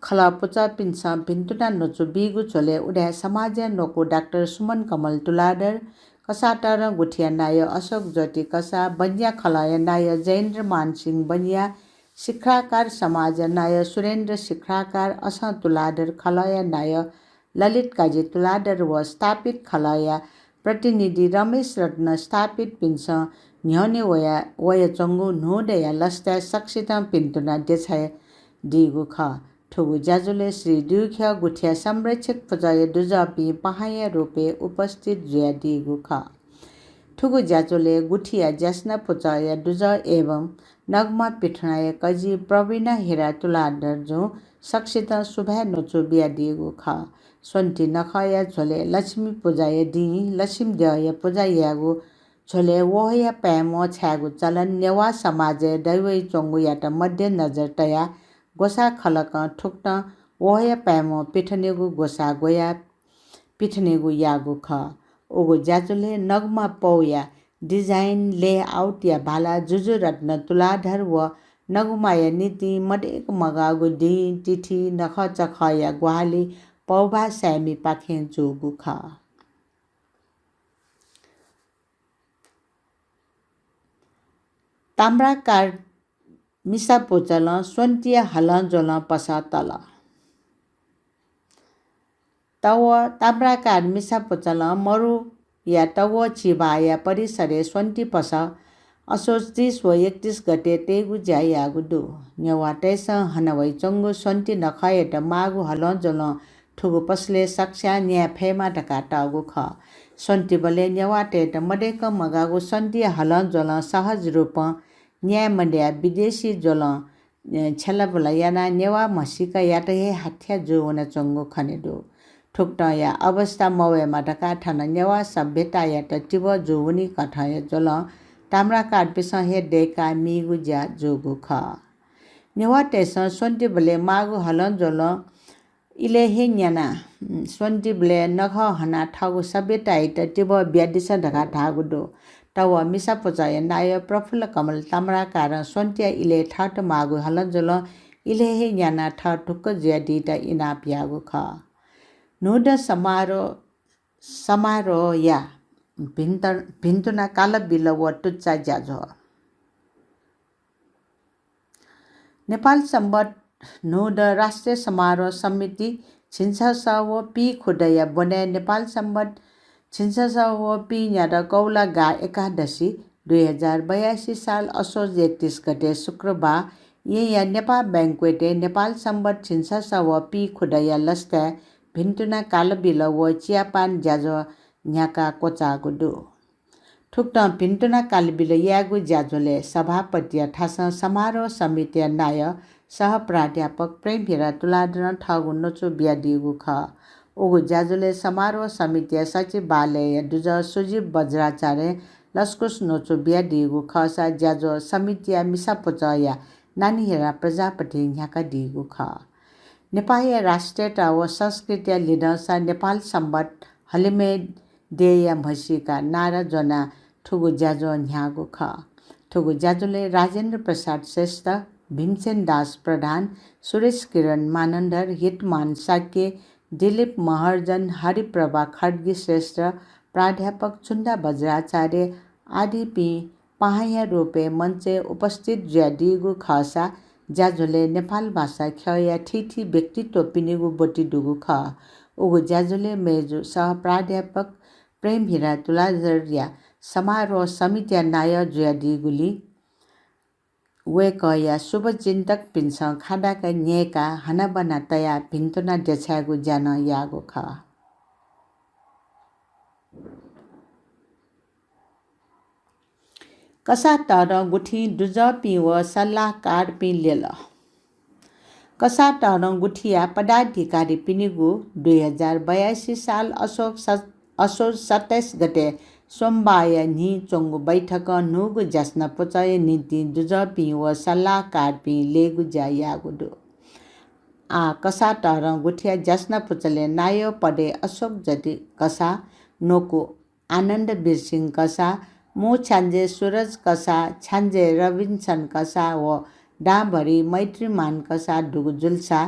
खलः पुचःपिन्सं भिन्तुना न्वचु बीगु झ्वलय् उदाय् समाजया नकु डाक्टर सुमन कमल तुलाधर, कसाःतःधं गुथिया नायः अशोक ज्योति कसाः, बनिया खलःया नायः जयेन्द्र मान सिंह बनिया, सिक्राकार समाजया नायः सुरेन्द्र सिक्राकार, असं तुलाधर खलःया नायः ललित काजी तुलाधर व स्थापित खलःया प्रतिनिधि रमेश रत्न स्थापितपिन्सं न्ह्यःने वया, वयाच्वंगु न्हूदँया लसताय् सकसितं भिन्तुना देछायेदीगु खः। थुगु ज्याझ्वलय् श्री दुइख्यः गुथिया संरक्षक पुचःया दुजःपिं पाहांया रूपय् उपस्थित जुयादीगु खः। थुगु ज्याझ्वलय् गुथिया ज्यासना पुचःया दुजः एवं नगमा पिथनाया कजि प्रवीणा हिरा तुलाधर जुं सकसितं सुभाय् न्वचु बियादीगु खः। स्वन्ति नखःया झ्वलय् लक्ष्मी पुजाया दिं लक्ष्मी द्यःया पुजा यायेगु झ्वलय् वहःया पाय्म्वं छायेगु चलन नेवाः समाजय् दयावयाच्वंगुयात मध्यनजर तयाः ग्वसाः खलकं थुकथं वहःया पाय्म्वं पिथनेगु ग्वसाः ग्वयाः पिथनेगु याःगु खः। उगु ज्याझ्वलय् नगमा पौया design layout या भाला जुजु रत्न तुलाधर व नगमाया निंतिं मदय्क मगाःगु दिं, तिथि, नखःचखःया ग्वाहालि पौभाः साय्मिपाखें जूगु खः। ताम्राकार मिसा पुचलं स्वन्तिया हलंज्वलं पसः तल। तव ताम्राकार मिसा पुचलं मरुया तव चिबाःया परिसरय् स्वन्ति पसः असोज तीस व एकतीस गते तयेगु ज्या याःगु दु। नेवाःतय्सं हनावयाच्वंगु स्वन्ति नखःयात माःगु हलंज्वलं थुगु पसलय् सकस्यां न्याये फयेमा धकाः तःगु खः। स्वन्तिबलय् नेवाःतय्त मदय्क मगाःगु स्वन्तिया हलंज्वलं सहज रूपं न्याये मदयाः विदेशी ज्वलं, अ, छ्यलाबुला यानाः नेवाः म्हसीकायात हे हाथ्या जूवनाच्वंगु खने दु। थुकथंया अवस्था मवयेमा धकाः थन नेवाः सभ्यतायात तिबः जूवनी कथंया ज्वलं ताम्राकारपिसं हे दय्काः मीगु ज्या जूगु खः। नेवाःतय्सं स्वन्तिबलय् माःगु हलंज्वलं इलय् हे न्यानाः, उम्, स्वन्तिबलय् नखः हनाः थःगु सभ्यतायात तिबः बियादिसँ धकाः धाःगु दु। तव मिसा पुचःया नायः प्रफुल्ल कमल ताम्राकारं स्वन्तिया इलय् थःत माःगु हलंज्वलं इलय् हे न्यानाः थः ढुक्क जुयादीत इनाप याःगु खः। न्हूदँ समारोह, समारोहया भिन्त-, भिन्तुना कालबिल व तुच्चा ज्याझ्वः। नेपाल संवत् न्हूदँ राष्ट्रिय समारोह समिति झिंछसः व पीखुदँया ब्वनय् नेपाल संवत् झिंछसः व पीन्यादँ कौला गाः एकादशी दुई हजार बयासी साल असोज एकतीस गते शुक्रबार येँया नेपाः banquet-य् नेपाल संवत् झिंछसः व पीखुदँया लसताय् भिन्तुना कालबिल व चियापान ज्याझ्वः न्ह्याकाः क्वचाःगु दु। थुकथं भिन्तुना कालबिल यायेगु ज्याझ्वलय् सभापतिया थासं समारोह समितिया नायः सह प्राध्यापक प्रेमहिरा तुलाधरं थःगु न्वचु बियादीगु खः। उगु ज्याझ्वलय् समारोह समितिया सचिवालयया दुजः सुजीव बज्राचार्यं लसकुस न्वचु बियादीगु खःसा ज्याझ्वः समितिया मिसा पुचःया नानीहिरा प्रजापतिं न्ह्याकादीगु खः। नेपाःया राष्ट्रियता व संस्कृतिया लिधंसा नेपाल संवत् हलिमय् देय्‌या म्हसीका नारा ज्वनाः थुगु ज्याझ्वः न्ह्याःगु खः। थुगु ज्याझ्वलय् राजेन्द्र प्रसाद श्रेष्ठ, भीमसेन दास प्रधान, सुरेश किरण मानन्धर, हितमान शाक्य, दिलीप महर्जन, हरिप्रभा खड्गी श्रेष्ठ, प्राध्यापक चुन्दा बज्राचार्य आदिपिं पाहांया रूपय् मञ्चय् उपस्थित जुयादीगु खःसा ज्याझ्वलय् नेपाल भाषा ख्यःया थीथी व्यक्तित्वपिनिगु ब्वति दुगु खः। उगु ज्याझ्वलय् मय्‌जु सह प्राध्यापक प्रेमहिरा तुलाधरया समारोह समितिया नायः जुयादीगुलिं वय्‌कःया शुभचिन्तकपिन्सं खादाका न्यय्‌काः हनाबना तयाः भिन्तुना देछायेगु ज्या नं याःगु खः। कसाः तःधं गुथिं दुजःपिं व सल्लाहकारपिं लेल। कसाः तःधं गुथिया पदाधिकारीपिनिगु दुई हजार बयासी साल असोज स-, असोज सत्ताइस गते सोमबाःया न्हि च्वंगु बैठकं न्हूगु ज्यासना पुचःया निंतिं दुजःपिं व सल्लाहकारपिं लेगु ज्या याःगु दु। आः कसाः तःधं गुथिया ज्यासना पुचलय् नायः पदय् अशोक ज्योति कसाः, न्वकू आनन्द बिरसिंह कसाः, मू छ्याञ्जे सुरज कसाः, छ्याञ्जे रबिन्सन कसाः व दांभरि मैत्रीमान कसाः दुगु जुलसा,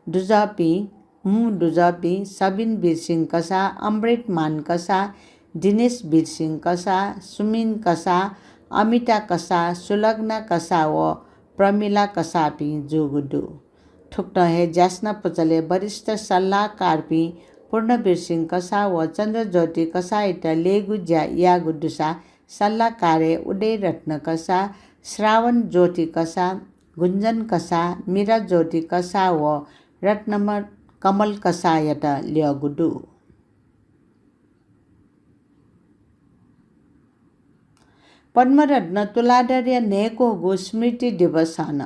दुजःपिं, मू दुजःपिं सबिन बिरसिंह कसाः, अमृतमान कसाः, दिनेश बिरसिंह कसाः, सुमिन कसाः, अमिता कसाः, सुलग्ना कसाः व प्रमिला कसाःपिं जूगु दु। थुकथं हे ज्यासना पुचलय् वरिष्ठ सल्लाहकारपिं पूर्णवीर सिंह कसाः व चन्द्रज्योति कसाःयात लेगु ज्या याःगु दुसा सल्लाहकारय् उदयरत्न कसाः, श्रावण ज्योति कसाः, गुञ्जन कसाः, मीरा ज्योति कसाः व रत्नम-, कमल कसाःयात ल्यःगु दु। पद्मरत्न तुलाधरया न्हय्‌क्वःगु स्मृति दिवस हन।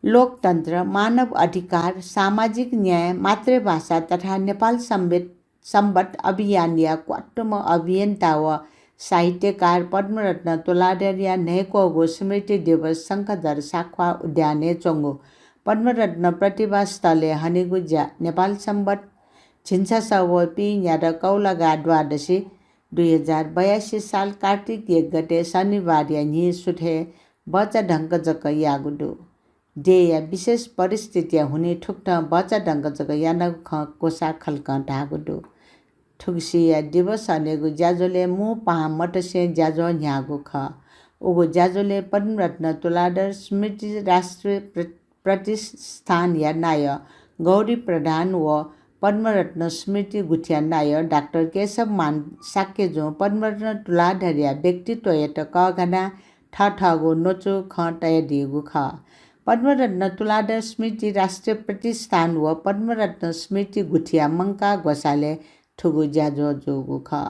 लोकतन्त्र, मानव अधिकार, सामाजिक न्याय, मातृभाषा तथा नेपाल संवि-, संवत् अभियानया क्वातुम्ह अभियन्ता व साहित्यकार पद्मरत्न तुलाधरया न्हय्‌क्वःगु स्मृति दिवस शंखधर साख्वाः उद्यानय् च्वंगु पद्मरत्न प्रतिभा स्थलय् हनेगु ज्या नेपाल संवत् झिंछसः व पीन्यादँ कौलागा द्वादशी दुई हजार बयासी साल कार्तिक एक गते शनिबारया न्हि सुथय् भचा ढंक जक याःगु दु। देय्‌या विशेष परिस्थितिया हुनिं थुकथं भचा ढंक जक यानागु खँ क्वसाः खलकं धाःगु दु। थुगुसिया दिवस हनेगु ज्याझ्वलय् मू पाहां मतसें ज्याझ्वः न्ह्याःगु खः। उगु ज्याझ्वलय् पद्मरत्न तुलाधर स्मृति राष्ट्रिय प्र-, प्रतिष्ठानया नायः गौरी प्रधान व पद्मरत्न स्मृति गुथिया नायः डाक्टर केशवमान शाक्यजुं पद्मरत्न तुलाधरया व्यक्तित्वयात कःघानाः थःथःगु न्वचु खँ तयादीगु खः। पद्मरत्न तुलाधर स्मृति राष्ट्रिय प्रतिष्ठान व पद्मरत्न स्मृति गुथिया मंकाः ग्वसालय् थुगु ज्याझ्वः जूगु खः।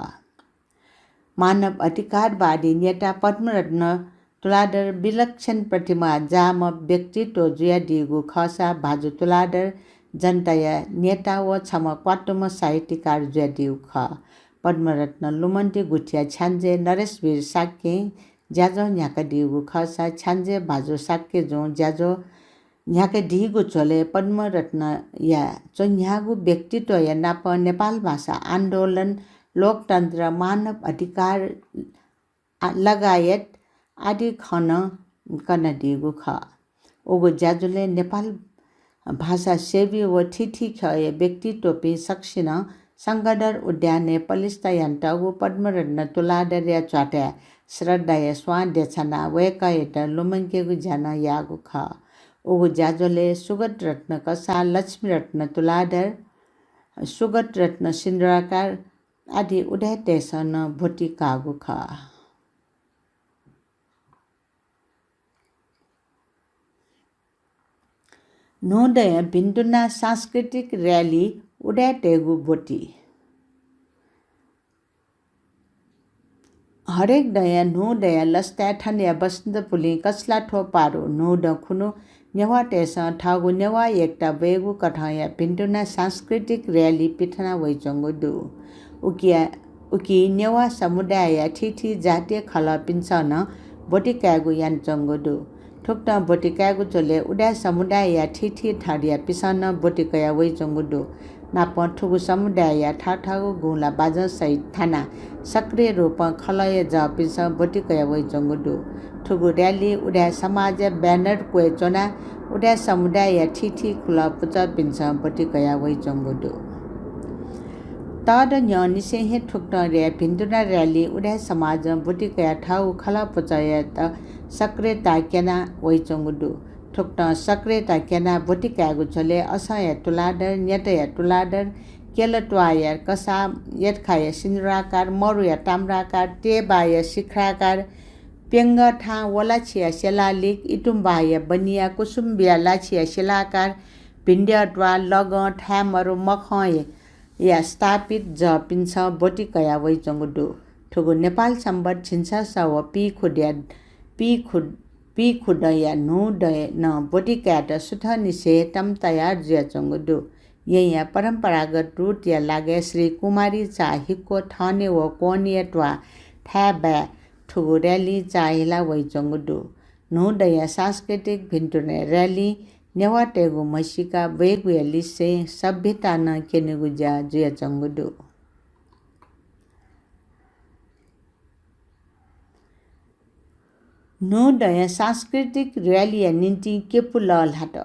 मानव अधिकारवादी नेता पद्मरत्न तुलाधर विलक्षण प्रतिमा जाःम्ह व्यक्तित्व जुयादीगु खःसा भाजु तुलाधर जनताया नेता व छम्ह क्वातुम्ह साहित्यकार जुयादीगु खः। पद्मरत्न लुमन्ति गुथिया छ्याञ्जे नरेशवीर शाक्यं ज्याझ्वः न्ह्याकादीगु खःसा छ्याञ्जे भाजु शाक्यजुं ज्याझ्वः न्ह्याकादीगु झ्वलय् पद्मरत्नया च्वन्ह्याःगु व्यक्तित्वया नाप नेपाल भाषा आन्दोलन, लोकतन्त्र, मानव अधिकार आ, लगायत आदि खँ नं कनादीगु खः। उगु ज्याझ्वलय् नेपाल भाषा सेवी व थीथी ख्यःया व्यक्तित्वपिं सकसिनं शंखधर उद्यानय् पलिस्था यानातःगु पद्मरत्न तुलाधरया च्वाथय् श्रद्धाया स्वां देछानाः वय्‌कःयात लुमंकेगु ज्या नं याःगु खः। उगु ज्याझ्वलय् सुगतरत्न कसाः, लक्ष्मीरत्न तुलाधर, सुगतरत्न सिन्दुराकार आदि उदाय्‌तय्‌सं नं ब्वति काःगु खः। न्हूदँया भिन्तुना सांस्कृतिक र्‍याली उदाय्‌तय्‌गु ब्वति। हरेक दँया न्हूदँया लसताय् थनया बसन्तपुलिं कछलाथ्व पारु न्हूदँ खुन्हु नेवाःतय्‌सं थःगु नेवाः एकता ब्वयेगु कथंया भिन्तुना सांस्कृतिक र्‍याली पिथना वइच्वंगु दु। उकिया, उकी नेवाः समुदायया थीथी जातीय खलःपिन्सं नं ब्वति कायेगु यानाच्वंगु दु। थुकथं ब्वति कायेगु झ्वलय् उदाय् समुदायया थीथी थरया पिसं नं ब्वति कया वइच्वंगु दु। नापं थुगु समुदायया थःथःगु गुँला बाजं सहित थानाः सक्रिय रूपं खलःया जःपिन्सं ब्वति कया वइच्वंगु दु। थुगु र्‍याली उदाय् समाजया banner क्वय् च्वनाः उदाय् समुदायया थीथी खुलः पुचःपिन्सं ब्वति कया वइच्वंगु दु। तःदँ न्ह्यःनिसें हे थुकथं र्‍याय् भिन्तुना र्‍याली उदाय् समाजं ब्वति कयाः थःगु खलः पुचःयात सक्रियता क्यना वइच्वंगु दु। थुकथं सक्रियता क्यनाः ब्वति कायेगु झ्वलय् असंया तुलाधर, न्यतया तुलाधर, केलत्वाःया कसाः, यतखाःया सिन्दुराकार, मरुया ताम्राकार, तेबाःया शिखराकार, प्यंगःथां वलाछिया शिलालेख, इतुम्बाःया बनिया, कुसुम्बीया लाछिया शिलाकार, भिंद्यःत्वाः, लगं, थाय्‌मरु, मखंया स्थापित जःपिन्सं ब्वति कया वइच्वंगु दु। थुगु नेपाल संवत् झिंछसः व पीखुदँया, पीखु, पीखुदँया न्हूदँय् नं ब्वति कायेत सुथंनिसें हे तम तयार जुयाच्वंगु दु। येँया परम्परागत रुतया लागाय् श्री कुमारी चाःहिक्व, थःने व क्वनेया त्वाः, थाय्‌बाय् थुगु र्‍यालिं चाःहिला वइच्वंगु दु। न्हूदँया सांस्कृतिक भिन्तुना र्‍यालिं नेवाःतय्‌गु म्हसीका ब्वयेगुया लिसें सभ्यता नं क्यनेगु ज्या जुयाच्वंगु दु। न्हूदँया सांस्कृतिक र्‍यालीया निंतिं केपु लःल्हात।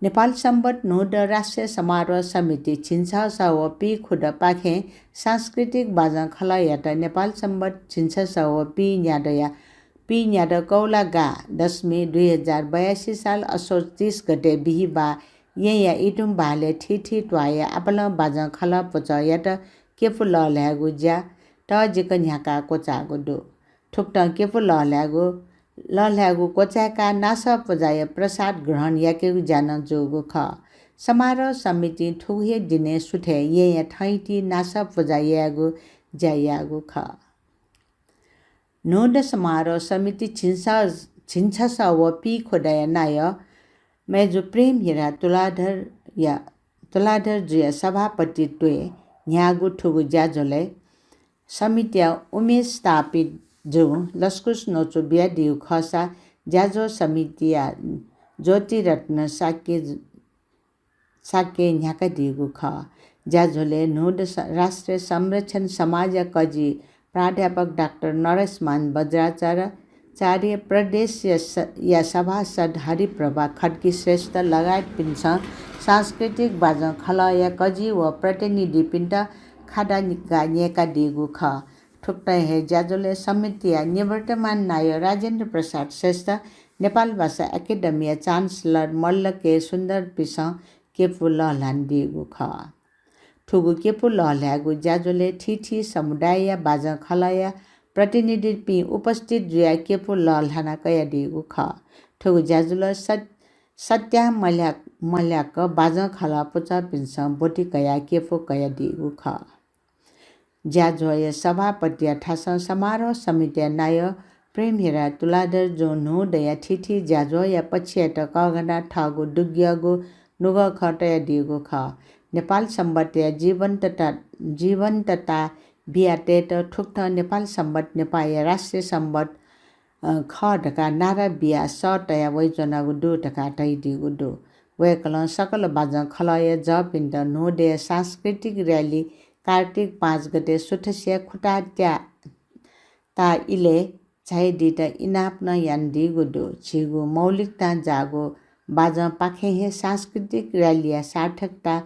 नेपाल संवत् न्हूदँ राष्ट्रिय समारोह समिति झिंछसः व पीखुदँपाखें सांस्कृतिक बाजं खलःयात नेपाल संवत् झिंछसः व पीन्यादँया, पीन्यादँ कौलागा दशमी दुई हजार बयासी साल असोज तीस गते बिहिबाः येँया इतुम्बाःलय् थीथी त्वाःया आपालं बाजं खलः पुचःयात केपु लःल्हायेगु ज्या तःजिक न्ह्याकाः क्वचाःगु दु। थुकथं केपु लःल्हायेगु, लःल्हायेगु क्वचाय्‌काः नासः पुजाया प्रसाद ग्रहण याकेगु ज्या नं जूगु खः। समारोह समितिं थुगु हे दिनय् सुथय् येँया थँहिति नासः पुजा यायेगु ज्या याःगु खः। न्हूदँ समारोह समिति झिंछसः, झिंछसः व पीखुदँया नायः मय्‌जु प्रेम हिरा तुलाधरया, तुलाधर जुया सभापतित्वय् न्ह्याःगु थुगु ज्याझ्वलय् समितिया उमेश स्थापित जुं लसकुस न्वचु बियादीगु खःसा ज्याझ्वः समितिया ज्योतिरत्न शाक्य, शाक्य न्ह्याकादीगु खः। ज्याझ्वलय् न्हूदँ स-, राष्ट्रिय संरक्षण समाजया कजि प्राध्यापक डाक्टर नरेशमान बज्राचार्य, चार्य, प्रदेशया स-, या सभासद हरिप्रभा खड्गी श्रेष्ठ लगायतपिन्सं सांस्कृतिक बाजं खलःया कजि व प्रतिनिधिपिन्त खादा गा न्यय्‌कादीगु खः। थुकथं हे ज्याझ्वलय् समितिया निवर्तमान नायः राजेन्द्र प्रसाद श्रेष्ठ, नेपाल भाषा एकेडेमीया चान्सलर मल्ल के सुन्दरपिसं केपु लःल्हानादीगु खः। थुगु केपु लःल्हायेगु ज्याझ्वलय् थीथी समुदायया बाजं खलःया प्रतिनिधिपिं उपस्थित जुयाः केपु लःल्हाना कयादीगु खः। थुगु ज्याझ्वलय् सत-, सत्याः मल्याक, मल्याक बाजं खलः पुचःपिन्सं ब्वति कयाः केपु कयादीगु खः। ज्याझ्वःया सभापतिया थासं समारोह समितिया नायः प्रेमहिरा तुलाधर जुं न्हूदँया थीथी ज्याझ्वःया पक्षयात कःघानाः थःगु दुग्यःगु नुगः खँ तयादीगु खः। नेपाल संवतया जीवन्तता, जीवन्तता बियातयेत थुकथं नेपाल संवत नेपाःया राष्ट्रिय संवत, अ, खः धकाः नारा बियाः सः तया वइच्वनागु दु धकाः धयादीगु दु। वय्कलं सकल बाजं खलःया जःपिन्त न्हूदँया सांस्कृतिक र्‍याली कार्तिक पाँच गते सुथसिया खुतात्या ता इलय् झायादीत इनाप नं यानादीगु दु। झीगु मौलिकतां जाःगु बाजंपाखें हे सांस्कृतिक र्‍यालीया सार्थकता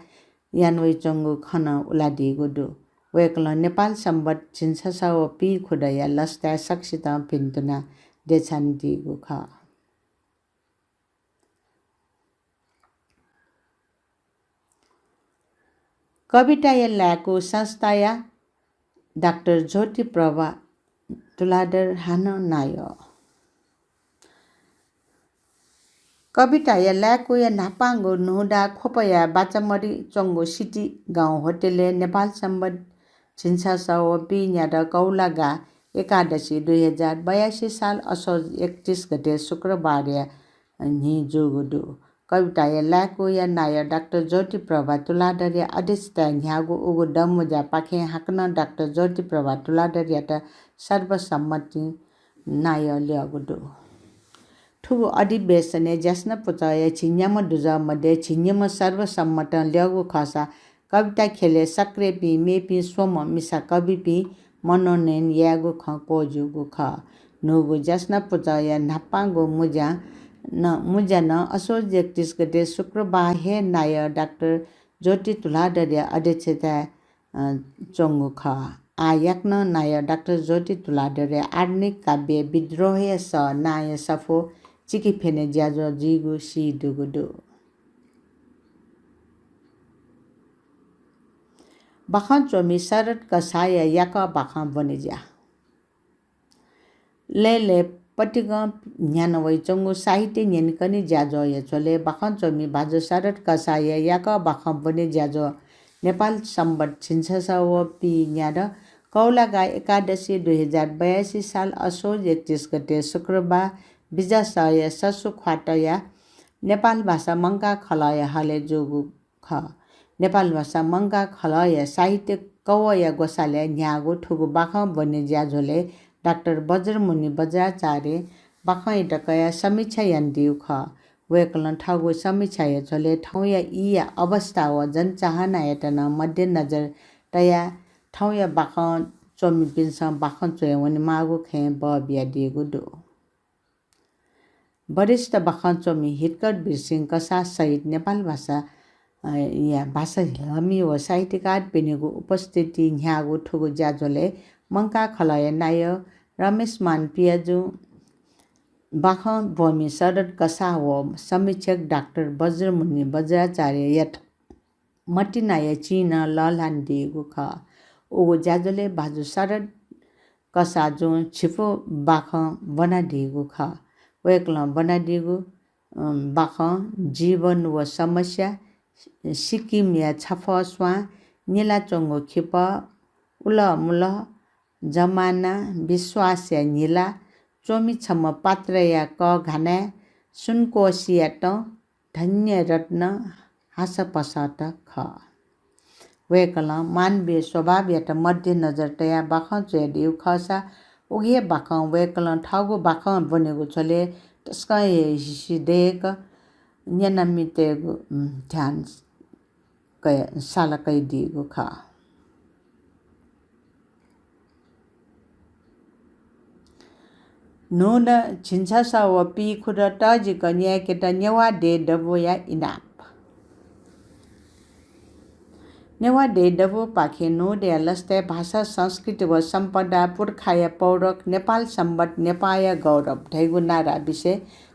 यानावइच्वंगु खँ नं उलादीगु दु। वय्कलं नेपाल संवत झिंछसः व पीखुदँया लसताय् सकसितं भिन्तुना देछानादीगु खः। कविताया लाय्कू संस्थाया डाक्टर ज्योति प्रभा तुलाधर हानं नायः। कविताया लाय्कूया न्हापांगु न्हूदँ ख्वपया बाचामरि च्वंगु सिटी गाउँ होटलय् नेपाल संवत झिंछसः व पीन्यादँ कौलागा एकादशी दुई हजार बयासी साल असोज एकतिस गते शुक्रबारया न्हि जूगु दु। कविताया लाय्कूया नायः डाक्टर ज्योतिप्रभा तुलाधरया अध्यक्षताय् न्ह्याःगु उगु दँमुँज्यापाखें हाकनं डाक्टर ज्योतिप्रभा तुलाधरयात सर्वसम्मतिं नायः ल्यःगु दु। थुगु अधिवेशनय् ज्यासना पुचःया झिंन्याम्ह दुजः मध्ये झिंनिम्ह सर्वसम्मतं ल्यःगु खःसा कविता ख्यलय् सक्रियपिं मेपिं स्वम्ह मिसा कविपिं मनोनयन यायेगु खँ क्वःजूगु खः। न्हूगु ज्यासना पुचःया न्हापांगु मुँज्या नं, मुँज्या नं असोज एकतिस गते शुक्रबार हे नायः डाक्टर ज्योति तुलाधरया अध्यक्षताय्, अ, च्वंगु खः। आः याकनं नायः डाक्टर ज्योति तुलाधरया आधुनिक काव्य विद्रोहया सः नांया सफू चिकिफेने ज्याझ्वः जुइगु सीदुगु दु। बाखं च्वमि शरद कसाःया याकः बाखं ब्वनेज्या। लय्‌लय् पतिकं न्ह्याना वइच्वंगु साहित्य न्यनेकने ज्याझ्वःया झ्वलय् बाखं च्वमि भाजु शरद कसाःया याकः बाखं ब्वने ज्याझ्वः नेपाल संवत् झिंछसः व पीन्यादँ कौलागा एकादशी दुई हजार बयासी साल असोज एकतिस गते शुक्रबार बिजासःया ससु ख्वातया नेपाल भाषा मंकाः खलःया हलय् जूगु खः। नेपाल भाषा मंकाः खलःया साहित्य कवःया ग्वसालय् न्ह्याःगु थुगु बाखं ब्वने ज्याझ्वलय् डाक्टर बज्रमुनि बज्राचार्यं बाखंयात कयाः समीक्षा यानादीगु खः। वय्‌कलं थःगु समीक्षाया झ्वलय् थौंया ईया अवस्था व जनचाहनायात नं मध्यनजर तयाः थौंया बाखं च्वमिपिन्सं बाखं च्वया वनेमाःगु खँय् बः बियादीगु दु। वरिष्ठ बाखं च्वमि हितकर वीरसिंह कसाः सहित नेपाल भाषा, अ, या भाषा ह्यःमि व साहित्यकारपिनिगु उपस्थिति न्ह्याःगु थुगु ज्याझ्वलय् मंकाः खलःया नायः रमेशमान पियाजुं बाखं ब्वमि शरद कसाः व समीक्षक डाक्टर बज्रमुनि बज्राचार्ययात मतिनाया चिं नं लःल्हानादीगु खः। उगु ज्याझ्वलय् भाजु शरद कसाःजुं झिपु बाखं ब्वनादीगु खः। वय्‌कलं ब्वनादीगु, अँ, बाखं जीवन व समस्या, सिक्किमया छफः स्वां, निलाच्वंगु खिपः, उलःमुलः, जमाना, विश्वासया न्हिला, च्वमि छम्ह पात्रया कःघानाय्, सुनकोसीया तं, धन्यरत्न हासपसःत खः। वय्‌कलं मानवीय स्वभावयात मध्यनजर तयाः बाखं च्वयादीगु खःसा उगु हे बाखं वय्‌कलं थःगु बाखं ब्वनेगु झ्वलय् तसकं हे हिसिदय्क न्यनामितय्‌गु, उम्, ध्यान कया-, साला कयादीगु खः। न्हूदँ झिंछसः व पीखुदँ तःजिक न्यायेकेत नेवाः देय् दबूया इनाप। नेवाः देय् दबूपाखें न्हूदँया लसताय् भाषा, संस्कृति व सम्पदा, पुर्खाया पौरख, नेपाल संवत्, नेपाःया गौरव धइगु नारा बिसे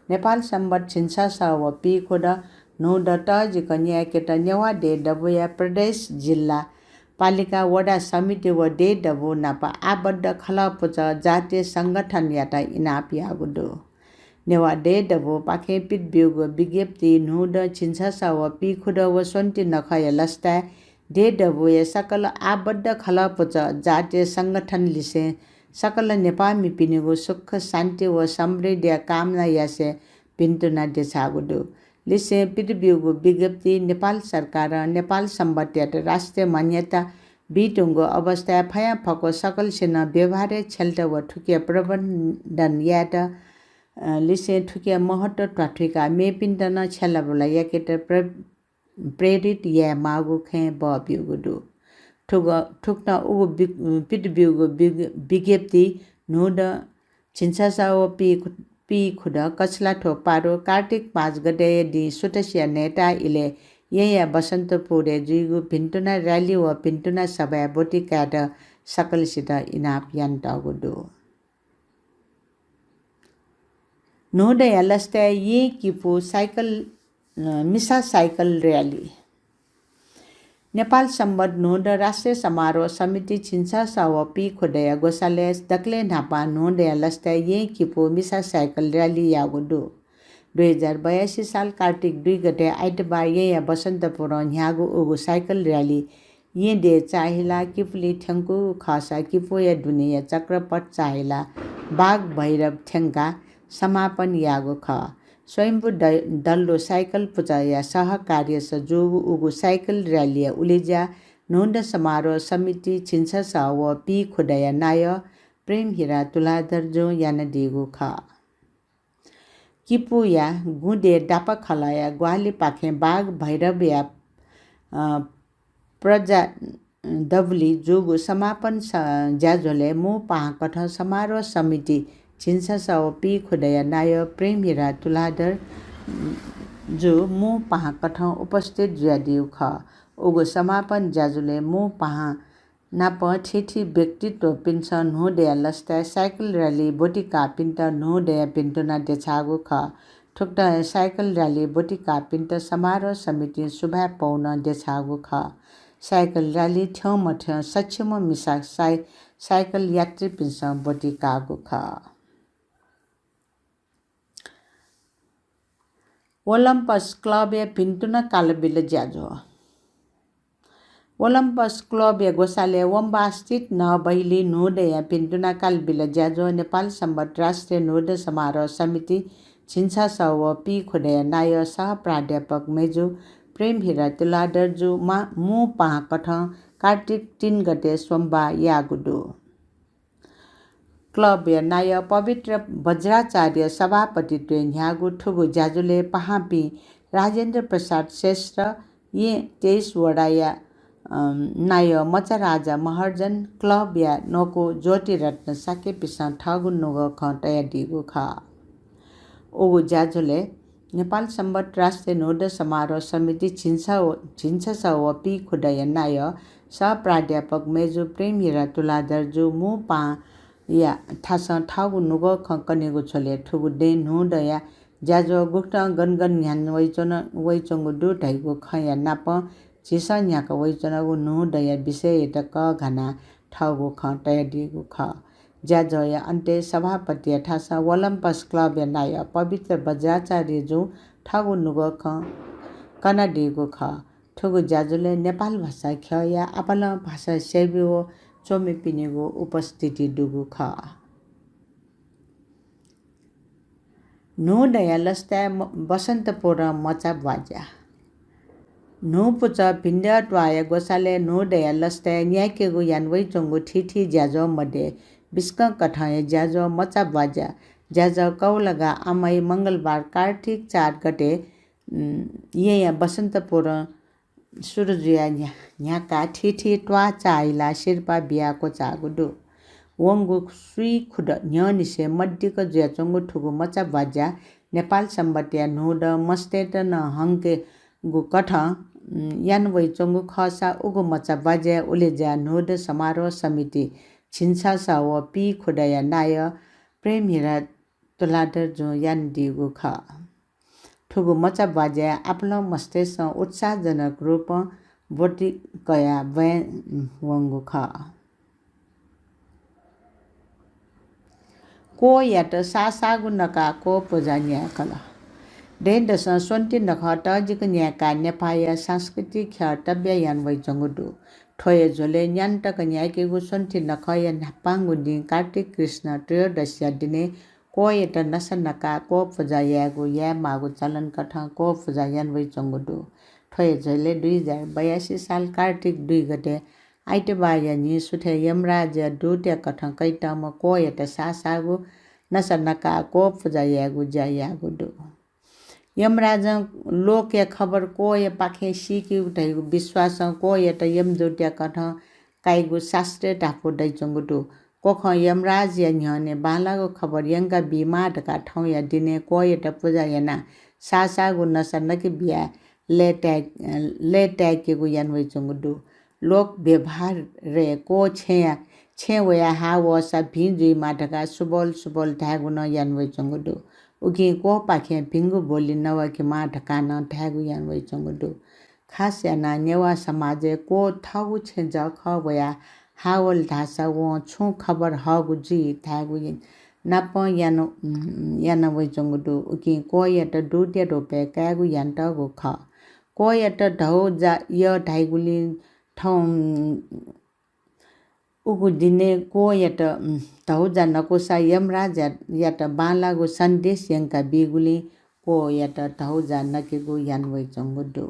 नेपाल संवत् झिंछसः व पीखुदँ न्हूदँ तःजिक न्यायेकेत नेवाः देय् दबूया प्रदेश, जिल्ला, पालिका, वडा समिति व देय् दबू नाप आबद्ध खलः पुचः जातीय संगठनयात इनाप याःगु दु। नेवाः देय् दबूपाखें पित ब्यूगु विज्ञप्ति न्हूदँ झिंछसः व पीखुदँ व स्वन्ति नखःया लसताय् देय् दबूया सकल आबद्ध खलः पुचः जातीय संगठन लिसें सकल नेपाःमिपिनिगु सुख, शान्ति व समृद्धिया कामना यासें भिन्तुना देछाःगु दु। लिसें पित ब्यूगु विज्ञप्ति नेपाल सरकारं नेपाल संवत्‌यात राष्ट्रिय मान्यता बीधुंगु अवस्थाय् फयांफक्व सकलसिनं व्यवहारय् छ्यलेत व थुकिया प्रबन्धन यायेत, अ, लिसें थुकिया महत्व ध्वाथुइकाः मेपिन्त नं छ्यलाबुला याकेत प्र-, प्रेरित यायेमाःगु खँय् बः ब्यूगु दु। थुग-, थुकथं उगु बि-, पित ब्यूगु विग-, विज्ञप्ति न्हूदँ झिंछसः व पीखु-, पीखुदँ कछलाथ्व पारु कार्तिक पाँच गतेया दिं सुथसिया नयेताः इलय् येँया बसन्तपुरय् जुइगु भिन्तुना र्‍याली व भिन्तुना सभाय् ब्वति कायेत सकलसित इनाप यानातःगु दु। न्हूदँया लसताय् येँ किपु साइकल, अ, मिसा साइकल र्‍याली। नेपाल संवत् न्हूदँ राष्ट्रिय समारोह समिति झिंछसः व पीखुदँया ग्वसालय् दकलय् न्हापां न्हूदँया लसताय् येँ किपु मिसा साइकल र्‍याली याःगु दु। दुई हजार बयासी साल कार्तिक दुई गते आइतबार येँया बसन्तपुरं न्ह्याःगु उगु साइकल र्‍याली येँ देय् चाहिलाः किपुली थ्यंकूगु खःसा किपुया दुनेया चक्रपथ चाहिलाः बाघ भैरव थ्यंकाः समापन याःगु खः। स्वयम्भू द-, दल्लो साइकल पुचःया सहकार्यस जूगु उगु साइकल र्‍यालीया उलेज्या न्हूदँ समारोह समिति झिंछसः व पीखुदँया नायः प्रेमहिरा तुलाधरजुं यानादीगु खः। किपुया गुँडे दापाखलःया ग्वाहालिपाखें बाघ भैरवया, अ, प्रजा दबुली जूगु समापन स-, ज्याझ्वलय् मू पाहां कथं समारोह समिति झिंछसः व पीखुदँया नायः प्रेमहिरा तुलाधर, अ, जु मू पाहां कथं उपस्थित जुयादीगु खः। उगु समापन ज्याझ्वलय् मू पाहां नाप थीथी व्यक्तित्वपिन्सं न्हूदँया लसताय् साइकल र्‍याली ब्वति काःपिन्त न्हूदँया भिन्तुना देछाःगु खः। थुकथं हे साइकल र्‍याली ब्वति काःपिन्त समारोह समितिं सुभाय् पौ नं देछाःगु खः। साइकल र्‍याली थ्यंमथ्यं सक्षम मिसा साइ-, साइकल यात्रीपिन्सं ब्वति काःगु खः। ओलम्पस क्लबया भिन्तुना कालबिल ज्याझ्वः। ओलम्पस क्लबया ग्वसालय् वंबास्थित नहबहिली न्हूदँया भिन्तुना कालबिल ज्याझ्वः नेपाल संवत राष्ट्रिय न्हूदँ समारोह समिति झिंछसः व पीखुदँया नायः सह प्राध्यापक मेजु प्रेमहिरा तुलाधरजु मा-, मू पाहां कथं कार्तिक तीन गते सोमबार याःगु दु। क्लबया नायः पवित्र बज्राचार्य सभापतित्वय् न्ह्याःगु थुगु ज्याझ्वलय् पाहांपिं राजेन्द्र प्रसाद श्रेष्ठ, येँ तेइस वडाया, अम, नायः मचाराजा महर्जन, क्लबया न्वकू ज्योतिरत्न शाक्यपिसं थःगु नुगः खँ तयादीगु खः। उगु ज्याझ्वलय् नेपाल संवत राष्ट्रिय न्हूदँ समारोह समिति झिंछ व, झिंछसः व पीखुदँया नायः सह प्राध्यापक मेजु प्रेमहिरा तुलाधरजु मू पाहांया थासं थःगु नुगः खँ कनेगु झ्वलय् थुगु दँय् न्हूदँया ज्याझ्वः गुकथं गन गन न्ह्याना वइच्वन-, वइच्वंगु दु धइगु खँया नापं झीसं न्ह्याका वइच्वनागु न्हूदँया विषययात कःघानाः थःगु खँ तयादीगु खः। ज्याझ्वःया अन्त्यय् सभापतिया थासं ओलम्पस क्लबया नायः पवित्र बज्राचार्यजुं थःगु नुगः खँ कनादीगु खः। थुगु ज्याझ्वलय् नेपाल भाषा ख्यःया आपालं भाषा सेवी व च्वमिपिनिगु उपस्थिति दुगु खः। न्हूदँया लसताय् म-, बसन्तपुरं मचा ब्वाज्या। न्हूपुचः भिन्दर त्वाःया ग्वसालय् न्हूदँया लसताय् न्यायेकेगु याना वइच्वंगु थीथी ज्याझ्वः मध्ये बिस्कं कथंया ज्याझ्वः मचा ब्वाज्या। ज्याझ्वः कौलागा आमइ मंगलबार कार्तिक चार गते, उम्, येँया बसन्तपुरं सुरु जुयाः न्ह्या-, न्ह्याकाः थीथी त्वाः चाहिलाः सिरपाः बियाः क्वचाःगु दु। वंगु स्वीखुद न्ह्यःनिसें मदिक्क जुयाच्वंगु थुगु मचा ब्वाज्या नेपाल संवतया न्हूदँ मस्तय्त नं हंकेगु कथं, उम्, याना वइच्वंगु खःसा उगु मचा ब्वाज्याया उलेज्या न्हूदँ समारोह समिति झिंछसः व पीखुदँया नायः प्रेमहिरा तुलाधरजुं यानादीगु खः। थुगु मचा ब्वाज्याय् आपालं मस्तय्सं उत्साहजनक रूपं ब्वति कयाः ब्वये वंगु खः। क्वःयात साःसाःगु नकाः क्वः पुजा न्यायेकल। दँय्‌दसं स्वन्ति नखः तःजिक न्यायेकाः नेपाःया सांस्कृतिक ख्यः तब्या याना वइच्वंगु दु। थ्वया झ्वलय् न्यान्हु तक न्यायेकेगु स्वन्ति नखःया न्हापांगु दिं कार्तिक कृष्ण त्रयोदशीया दिनय् क्वःयात नसा नकाः क्वः पुजा यायेगु यायेमाःगु चलन कथं क्वः पुजा याना वइच्वंगु दु। थ्वया झ्वलय् दुई हजार बयासी साल कार्तिक दुई गते आइतबाःया न्हि सुथय् यमराजया दूतया कथं कइतंम्ह क्वःयात साःसाःगु नसा नकाः क्वः पुजा यायेगु ज्या याःगु दु। यमराजं लोकया खबर क्वःयापाखें सीकेगु धइगु विश्वासं क्वःयात यमदूतया कथं काइगु शास्त्रीय धापू दइच्वंगु दु। क्वखं यमराजया न्ह्यःने बांलाःगु खबर यंका बीमाः धकाः थौंया दिनय् क्वःयात पुजा यानाः साःसाःगु नसा नके बियाः लय्ताय्-, लय्ताय्केगु याना वइच्वंगु दु। लोक व्यवहारय् क्वः छेँया, छेँ वयाः हाः वःसा भिं जुइमाः धकाः सुबल सुबल धायेगु नं याना वइच्वंगु दु। उकिं क्वःपाखें भिंगु बोली नवाकेमाः धकाः नं धायेगु याना वइच्वंगु दु। खास यानाः नेवाः समाजय् क्वः थःगु छेँ जःखः वयाः हाः वल धाःसा वं छुं खबर हःगु जुइ धायेगु नापं याना, याना वइच्वंगु दु। उकिं क्वःयात दूतया रूपय् कायेगु यानातःगु खः। क्वःयात धौ जा-, यः धाइगुलिं थौं उगु दिनय् क्वःयात, उम्, धौजा नकूसा यमराजयात बांलाःगु सन्देश यंका बीगुलिं क्वःयात धौजा नकेगु याना वइच्वंगु दु।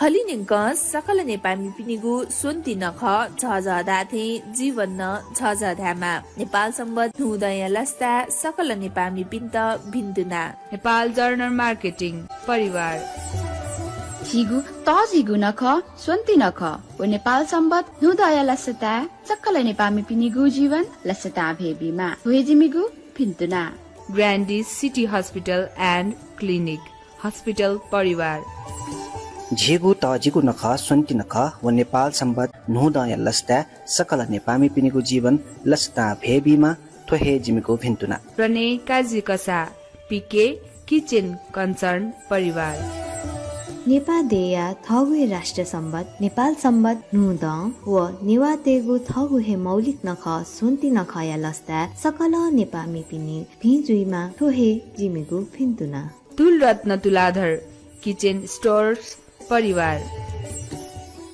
हलिं न्यंकं सकल नेपाःमिपिनिगु स्वन्ति नखः झःझः धाःथें जीवन नं झःझः धायेमा। नेपाल संवत् न्हूदँया लसताय् सकल नेपाःमिपिन्त भिन्तुना। नेपाल जर्नल मार्केटिङ परिवार। झीगु तःजिगु नखः स्वन्ति नखः व नेपाल संवत् न्हूदँया लसताय् सकल नेपाःमिपिनिगु जीवन लसतां भ्वय् बीमा। थ्व हे जिमिगु भिन्तुना। ग्रान्डी city hospital and clinic hospital परिवार। झीगु तःजिगु नखः स्वन्ति नखः व नेपाल संवत् न्हूदँया लसताय् सकल नेपाःमिपिनिगु जीवन लसतां भ्वय् बीमा। थ्व हे जिमिगु भिन्तुना। प्रणय काजी कसाः, पीके किचेन कन्सर्न परिवार। नेपाः देय्‌या थःगु हे राष्ट्रिय संवत् नेपाल संवत् न्हूदँ व नेवाःतय्‌गु थःगु हे मौलिक नखः स्वन्ति नखःया लसताय् सकल नेपाःमिपिनि भिं जुइमा। थ्व हे जिमिगु भिन्तुना। तुलरत्न तुलाधर किचेन स्टोर्स परिवार।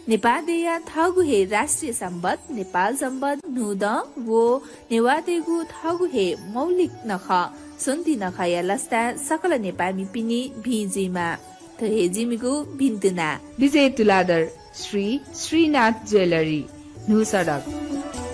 नेपाः देय्‌या थःगु हे राष्ट्रिय संवत् नेपाल संवत् न्हूदँ व नेवाःतय्‌गु थःगु हे मौलिक नखः स्वन्ति नखःया लसताय् सकल नेपाःमिपिनि भिं जुइमा। थ्व हे जिमिगु भिन्तुना। विजय तुलाधर श्री श्रीनाथ ज्वेलरी न्हू सडक।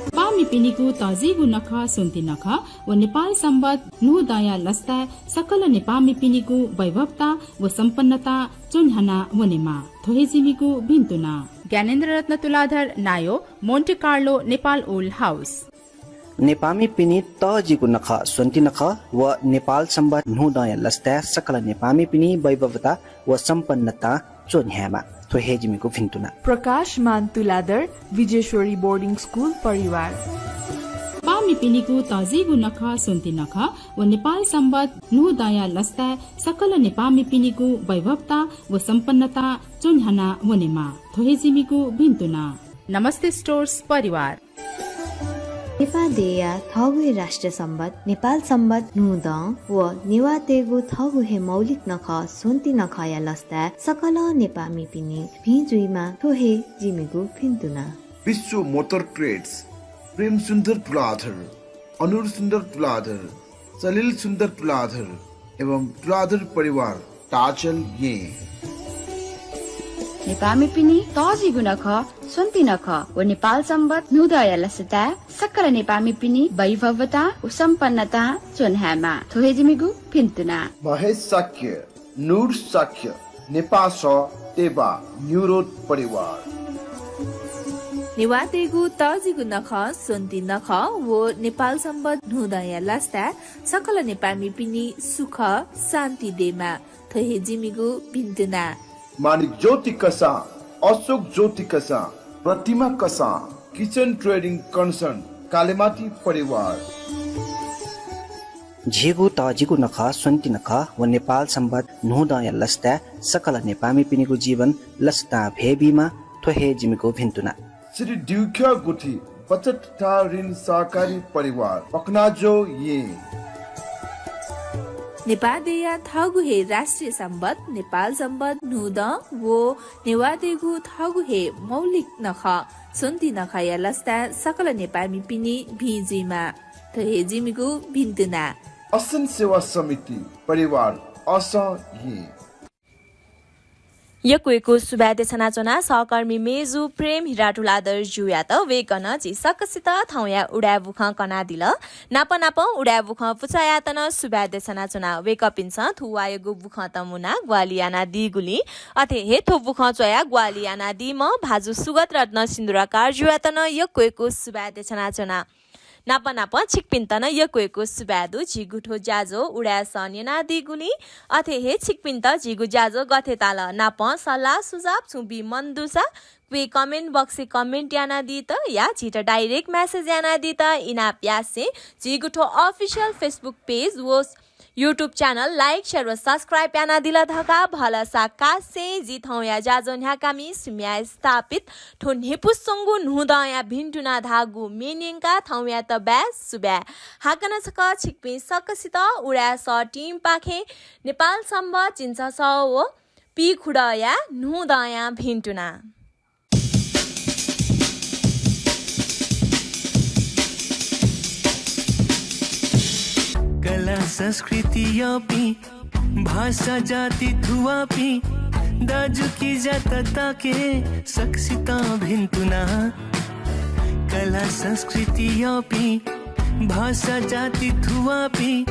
नेपाःमिपिनिगु तःजिगु नखः स्वन्ति नखः व नेपाल संवत् न्हूदँया लसताय् सकल नेपाःमिपिनिगु वैभवता व सम्पन्नता च्वन्ह्याना वनेमा। थ्व हे जिमिगु भिन्तुना। ज्ञानेन्द्र रत्न तुलाधर नायो, Monte Carlo, Nepal old house. नेपाःमिपिनि तःजिगु नखः स्वन्ति नखः व नेपाल संवत् न्हूदँया लसताय् सकल नेपाःमिपिनि वैभवता व सम्पन्नता च्वन्ह्यायेमा। थ्व हे जिमिगु भिन्तुना। प्रकाशमान तुलाधर विजेश्वरी बोर्डिङ स्कुल परिवार। नेपाःमिपिनिगु तःजिगु नखः स्वन्ति नखः व नेपाल संवत् न्हूदँया लसताय् सकल नेपाःमिपिनिगु वैभवता व सम्पन्नता च्वन्ह्याना वनेमा। थ्व हे जिमिगु भिन्तुना। नमस्ते स्टोर्स परिवार। नेपाः देय्‌या थःगु हे राष्ट्रिय संवत् नेपाल संवत् न्हूदँ व नेवाःतय्‌गु थःगु हे मौलिक नखः स्वन्ति नखःया लसताय् सकल नेपाःमिपिनि भिं जुइमा। थ्व हे जिमिगु भिन्तुना। विश्व मोटर ट्रेड्स, प्रेम सुन्दर तुलाधर, अनुर सुन्दर तुलाधर, सलिल सुन्दर तुलाधर एवं तुलाधर परिवार ताचल येँ। नेपाःमिपिनि तःजिगु नखः स्वन्ति नखः व नेपाल संवत् न्हूदँया लसताय् सकल नेपाःमिपिनि वैभवता व सम्पन्नता च्वन्ह्यायेमा। थ्व हे जिमिगु भिन्तुना। महेश शाक्य, नूर शाक्य, नेपाः सः, तेबा, न्युरोड परिवार। नेवाःतय्‌गु तःजिगु नखः स्वन्ति नखः व नेपाल संवत् न्हूदँया लसताय् सकल नेपाःमिपिनि सुख शान्ति दयेमा। थ्व हे जिमिगु भिन्तुना। मानिक ज्योति कसाः, अशोक ज्योति कसाः, प्रतिमा कसाः, किचेन ट्रेडिङ कन्सर्न, कालेमाटी परिवार। झीगु तःजिगु नखः स्वन्ति नखः व नेपाल संवत् न्हूदँया लसताय् सकल नेपाःमिपिनिगु जीवन लसतां भ्वय् बीमा। थ्व हे जिमिगु भिन्तुना। श्री द्युख्यः गुथि बचत तथा ऋण सहकारी परिवार, पकनाजो येँ। नेपाः देय्‌या थःगु हे राष्ट्रिय संवत् नेपाल संवत् न्हूदँ व नेवाःतय्‌गु थःगु हे मौलिक नखः स्वन्ति नखःया लसताय् सकल नेपाःमिपिनि भिं जुइमा। थ्व हे जिमिगु भिन्तुना। असन सेवा समिति परिवार असं येँ। यक्व यक्व सुभाय् देछानाच्वना सहकर्मी मेजु प्रेम हिरा तुलाधर ज्यूयात। वय्कलं झी सकसित थौंया उदाय् बुखँ कनादिल। नाप नापं उदाय् बुखँ पुचःयात नं सुभाय् देछानाच्वना। वय्कःपिन्सं थुवाःयागु बुखँत मुनाः ग्वाहालि यानादीगुलिं, अथे हे थ्व बुखँ च्वयाः ग्वाहालि यानादीम्ह भाजु सुगत रत्न सिन्दुराकार ज्यूयात नं यक्व यक्व सुभाय् देछानाच्वना। नाप नापं छिकपिन्त नं यक्व यक्व सुभाय् दु। झीगु थ्व ज्याझ्वः उदाय् सः न्यनादीगुलिं, अथे हे छिकपिन्त झीगु ज्याझ्वः गथे ताल नापं सल्लाह सुझाव छुं बी मन दुसा क्वय् comment box-य् comment यानादीत या झीत direct message यानादीत इनाप यासें झीगु थ्व official Facebook page व YouTube channel like, share व subscribe यानादिल धकाः भलसा कासें जि थौंया ज्याझ्वः न्ह्याकामि सुम्या स्थापित थ्व न्हिपुसंगु न्हूदँया भिन्तुना धाःगु म्ये न्यंकाः थौंयात बाय् सुभाय्। हाकनं छकः छिकपिं सकसित उदाय् सः team पाखें नेपाल संवत् झिंछसः व पीखुदँया न्हूदँया भिन्तुना। कला संस्कृति यःपिं, भाषा जाति थुवाःपिं, दाजुकिजा तताकेहेँ सकसितं भिन्तुना। कला संस्कृति यःपिं, भाषा जाति थुवाःपिं,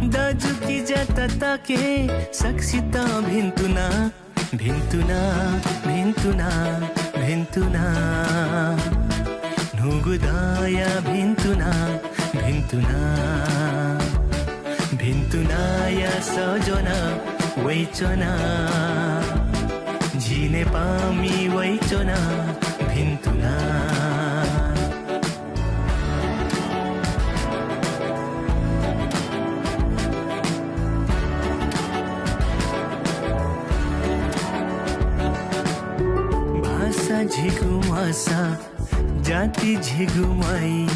दाजुकिजा तताकेहेँ सकसितं भिन्तुना। भिन्तुना, भिन्तुना, भिन्तुना। न्हूगु दँया भिन्तुना, भिन्तुना। भिन्तुनाया सः ज्वना वइच्वना। झी नेपाःमि वइच्वना भिन्तुना। भाषा झीगु माःसा, जाति झीगु माई।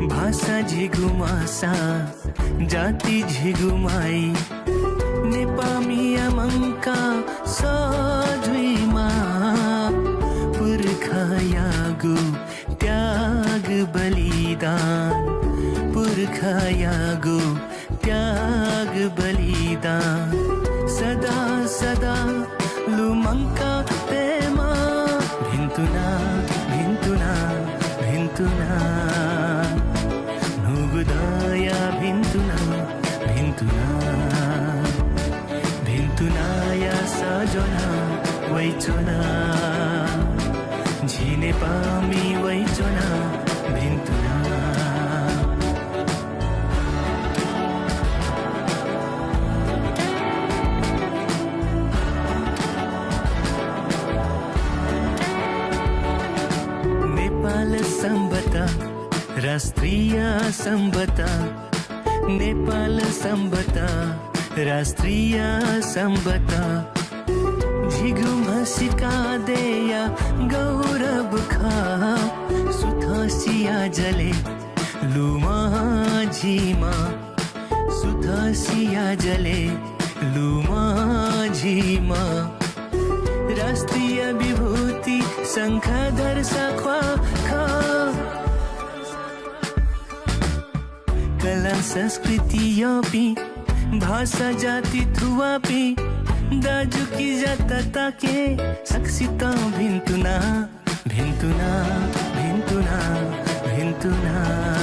भाषा झीगु माःसा, जाति झीगु माई। नेपाःमिया मंकाः सः जुइमा। पुर्खायागु त्याग बलिदान, पुर्खायागु त्याग बलिदान सदा सदा लुमंका तयेमा। भिन्तुना, भिन्तुना, भिन्तुना। न्हूगु दँया भिन्तुना, भिन्तुना। भिन्तुनाया सः ज्वना वइच्वना। झी नेपाःमि वइच्वना भिन्तुना। नेपाल संवत्, राष्ट्रिय संवत्। नेपाल संवत्, राष्ट्रिय संवत्। झीगु म्हसीका देय्‌या गौरव खः। सुथसिया जलय् लुमं झीम्ह, सुथसिया जलय् लुमं झीम्ह। राष्ट्रिय विभूति शंखधर साख्वाः खः। कला संस्कृति यःपिं, भाषा जाति थुवाःपिं, दाजुकिजा तताकेहेँ सकसितं भिन्तुना, भिन्तुना, भिन्तुना, भिन्तुना।